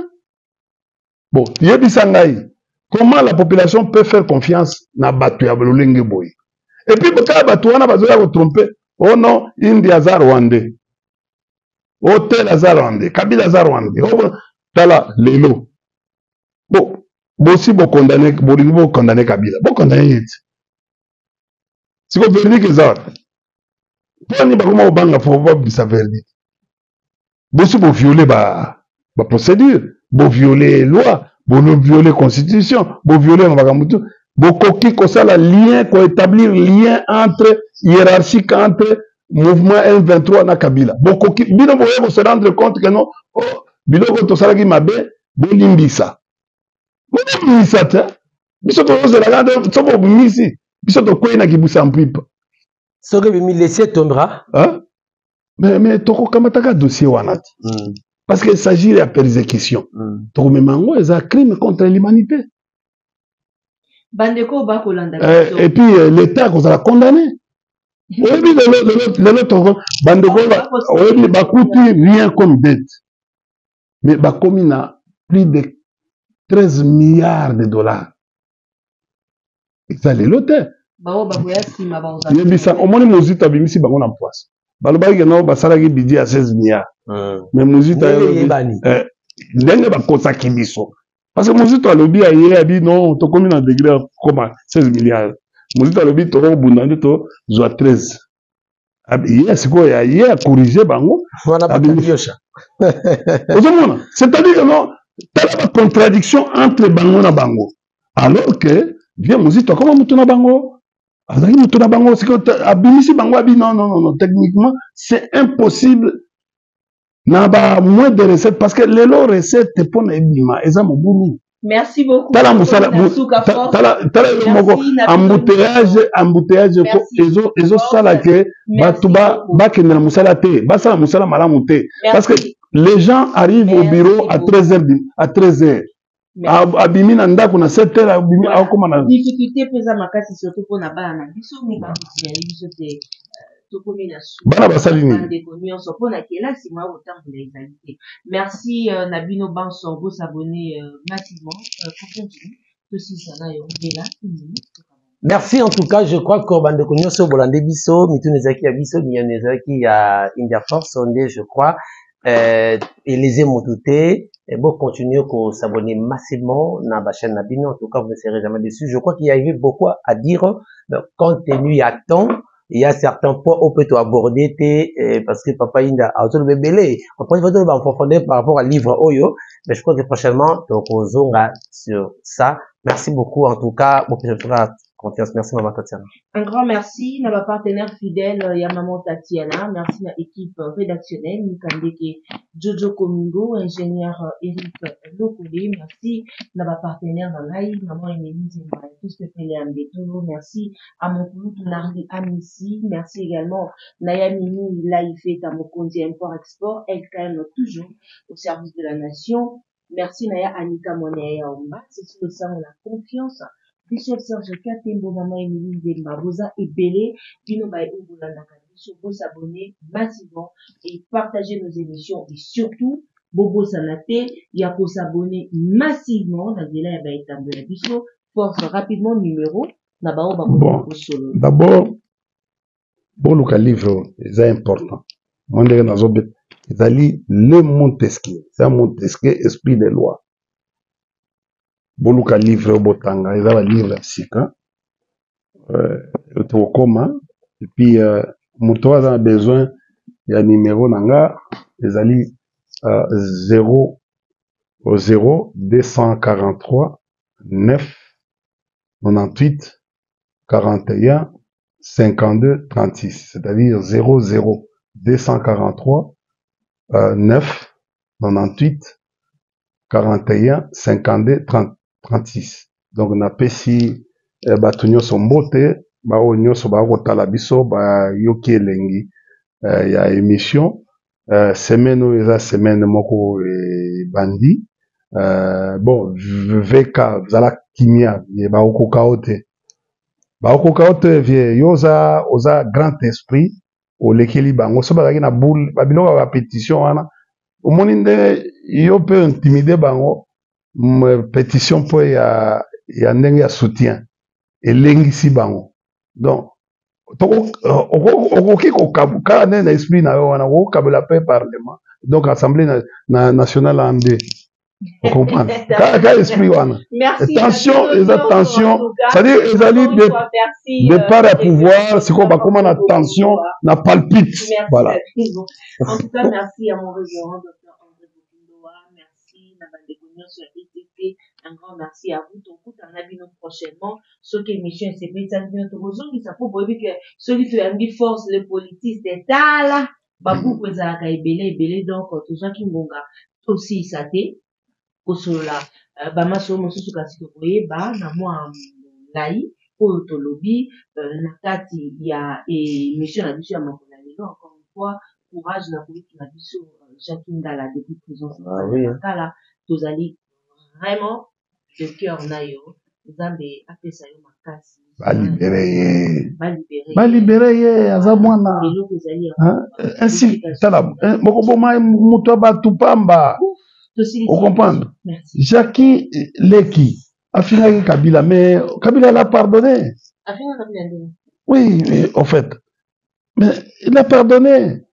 Bon, yebisa ngai comment la population peut faire confiance na bato ya lolenge boye. Et puis kaka bato wana bazoya kotromper: oh non, Indi aza rwandais, oh tel aza rwandais, Kabila aza rwandais. Oh, tala lelo bo bosi bocondamner, bolingi bocondamner Kabila, bocondamner ye ti siko verdict eza wapi? Mponi bakoma kobanga fo babimisa verdict? Bosi bovioler baprocédure, bovioler loi, bovioler constitution, bovioler makambo tu. Bokoki kosala lien, koétablir lien entre hiérarchique entre mouvement M23 na Kabila? Bokoki bino boye kose rendre compte que non, oh, biloko tosalaki mabe, bolimbisa? Bolimbisa te. Biso tozozelaka te. Soki obimisi biso, tokwei na kibusa mpipa. Soki ebimi, laisser tombera. Hein? Mais tokokamataka dossier wana te, parce que s'agit ya persécution. Tokomema yango, eza crime contre l'humanité. Bandeko bakolanda. Et puis l'état akozala condamné. Oyebi lelo toko bandeko, oyebi bakuti rien comme dette, mais bakomi na plus de 13 milliards de dollars. Eza lelo te. Yebisa, omoni Mozito abimisi bango na poise. Balobaki ke no, basalaki budget ya 16 milliards, mais Mozito, ndenge bakosaki biso, parce que Mozito alobi, aye abi non, tokomi na degré koma 16 milliards. Mozito alobi tokobunda nde tozwa 13. Ye sikoyo ye acorriger bango. Ozomona, c'est-à-dire que non, tala bacontradiction entre bango na bango, alors que vieux Mozito akoma motu na bango, azalaki motu na bango. Sikoyo abimisi bango, abi non, non, non, non, techniquement c'est impossible na ba moins de recette, parce que lelo recette mpona ebima eza mobulu. Merci beaucoup. Tala mosala, tala yo moko, embouteillage ezosala ke bato bakende na mosala te, basala mosala malamu te, parce que les gens arrivent au bureau à 13 heures, à 13 heures abimi na ndako, na 7 heures abimi, akoma na Difficulté mpe eza makasi, surtout mpona bana na biso. Mibakosinyali biso te, tokomi na Bana basali nini? Bandeko nyonso, mpona kelasi mwa kotambola ezali te. Merci na bino banso bos'abonner massivement. Continue, tosilisa na yo mbela une minute. Merci en tout cas, je crois que bandeko nyonso bolande biso, mituna ezalaki ya biso, miyano ezalaki ya India Force nde je crois Elysée motu te, bo continuer ko s'abonner massivement na ba chaîne na bino, en tout cas vous ne serez jamais déçus. Je crois qu'il y avait beaucoup à dire, mais compte tenu ya temps, il y a certains points oyo peut aborder te parce que papa Inda azoloba ebele, on peut en profondeur par rapport à livre oyo, mais je crois que prochainement tokozonga sur ça. Merci beaucoup en tout cas, confiance. Merci maman Tatiana. Un grand merci à ma partenaire fidèle ya maman Tatiana, merci à l'équipe rédactionnelle Mikandeke Jojo Komingo, ingénieur Eric Lokole, merci à ma partenaire Nangai, maman Émilie Zemba, tous les Péléambetolo, merci à mon kouloutou Narli Amissi, merci également Nayamini Laïfet à Mokonzi Import Export, LKM toujours au service de la nation. Merci Naya Anita Moneya Omba, c'est sur le sang la confiance. Bishop Serge Katembo, maman Émilie Nzemba, Boza Ebele, Bino Baye Obolanda Biso, bo s'abonner massivement et partager nos émissions et surtout bobo sanate, ya ko s'abonner massivement na nzela ya baetambo ya biso. Force rapidement numéro na bao ba Bon, solo. D'abord boluka livre eza important. Moi ndenge nazobeta ezali le Montesquieu, eza Montesquieu esprit de loi. Boluka livre botanga, eza ba livre ya sika. Tokokoma et puis moto aza na besoin ya numéro na nga ezali 0 0 243 9 98 41 52 36, c'est-à-dire 0 0 243 9 98 41 52 36. Donc napesi bato nyonso mbote, baoyo nyonso bakotala biso bayoki elengi ya émission. Semaine oyo eza semaine moko ebandi. Bon, VK zala kimia, bakokoka yo te, bakokoka yo te vie yo oza grand esprit, olekeli bango. So bazalaki na boule babiloko ya bapétition wana, omoni nde yo mpe intimide bango. Pétition mpo ya ndenge ya soutien elengisi bango. Donc okoki kokaba nde na esprit na yo wana, okokabela mpe parlement, donc assemblée nationale en deux. Comprendre kaka esprit wana, tension eza tension, c'est-à-dire ezali départ ya pouvoir, sikoyo bakóma na tension na palpite. Voilà. En tout cas, merci à mon révérend docteur André Bokindoa, merci na bandeko nyonso ya ETT, un grand merci à vous. Tokutana bino prochainement soki émission esepelisa bino, tokozongisa mpo boyebi ke soki toyambi force le politiste, tala babuku ezalaka ebele ebele, donc tozwaki ngonga tosilisa te kosolola bamasolo mosusu, kasi tokoyeba na mwa molai oyo tolobi na kati ya émission na biso ya mokolo ya lelo. Encore une fois, courage na kolutu na biso Jacques Ndala depuis prison Makala, tozali vraiment de cœur na yo, Nzambe apesa yo makasi. Balibere ye, balibere ye, aza mwana ainsi. Tala, bokoboma moto ya bato pamba, ocomprendre. Jackie Leki afingaki Kabila, mais Kabila l'a pardonné. Oui, en fait, mais il a pardonné.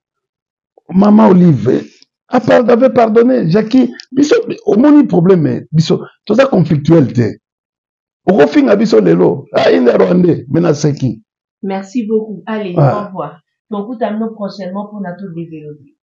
Maman Olive avait pardonné Jackie. Biso omoni problème, biso toza conflictuel te. Okofinga biso lelo ainde rwandais, me naseki. Merci beaucoup. Allez, au revoir. Tokutana prochainement pour tout développer.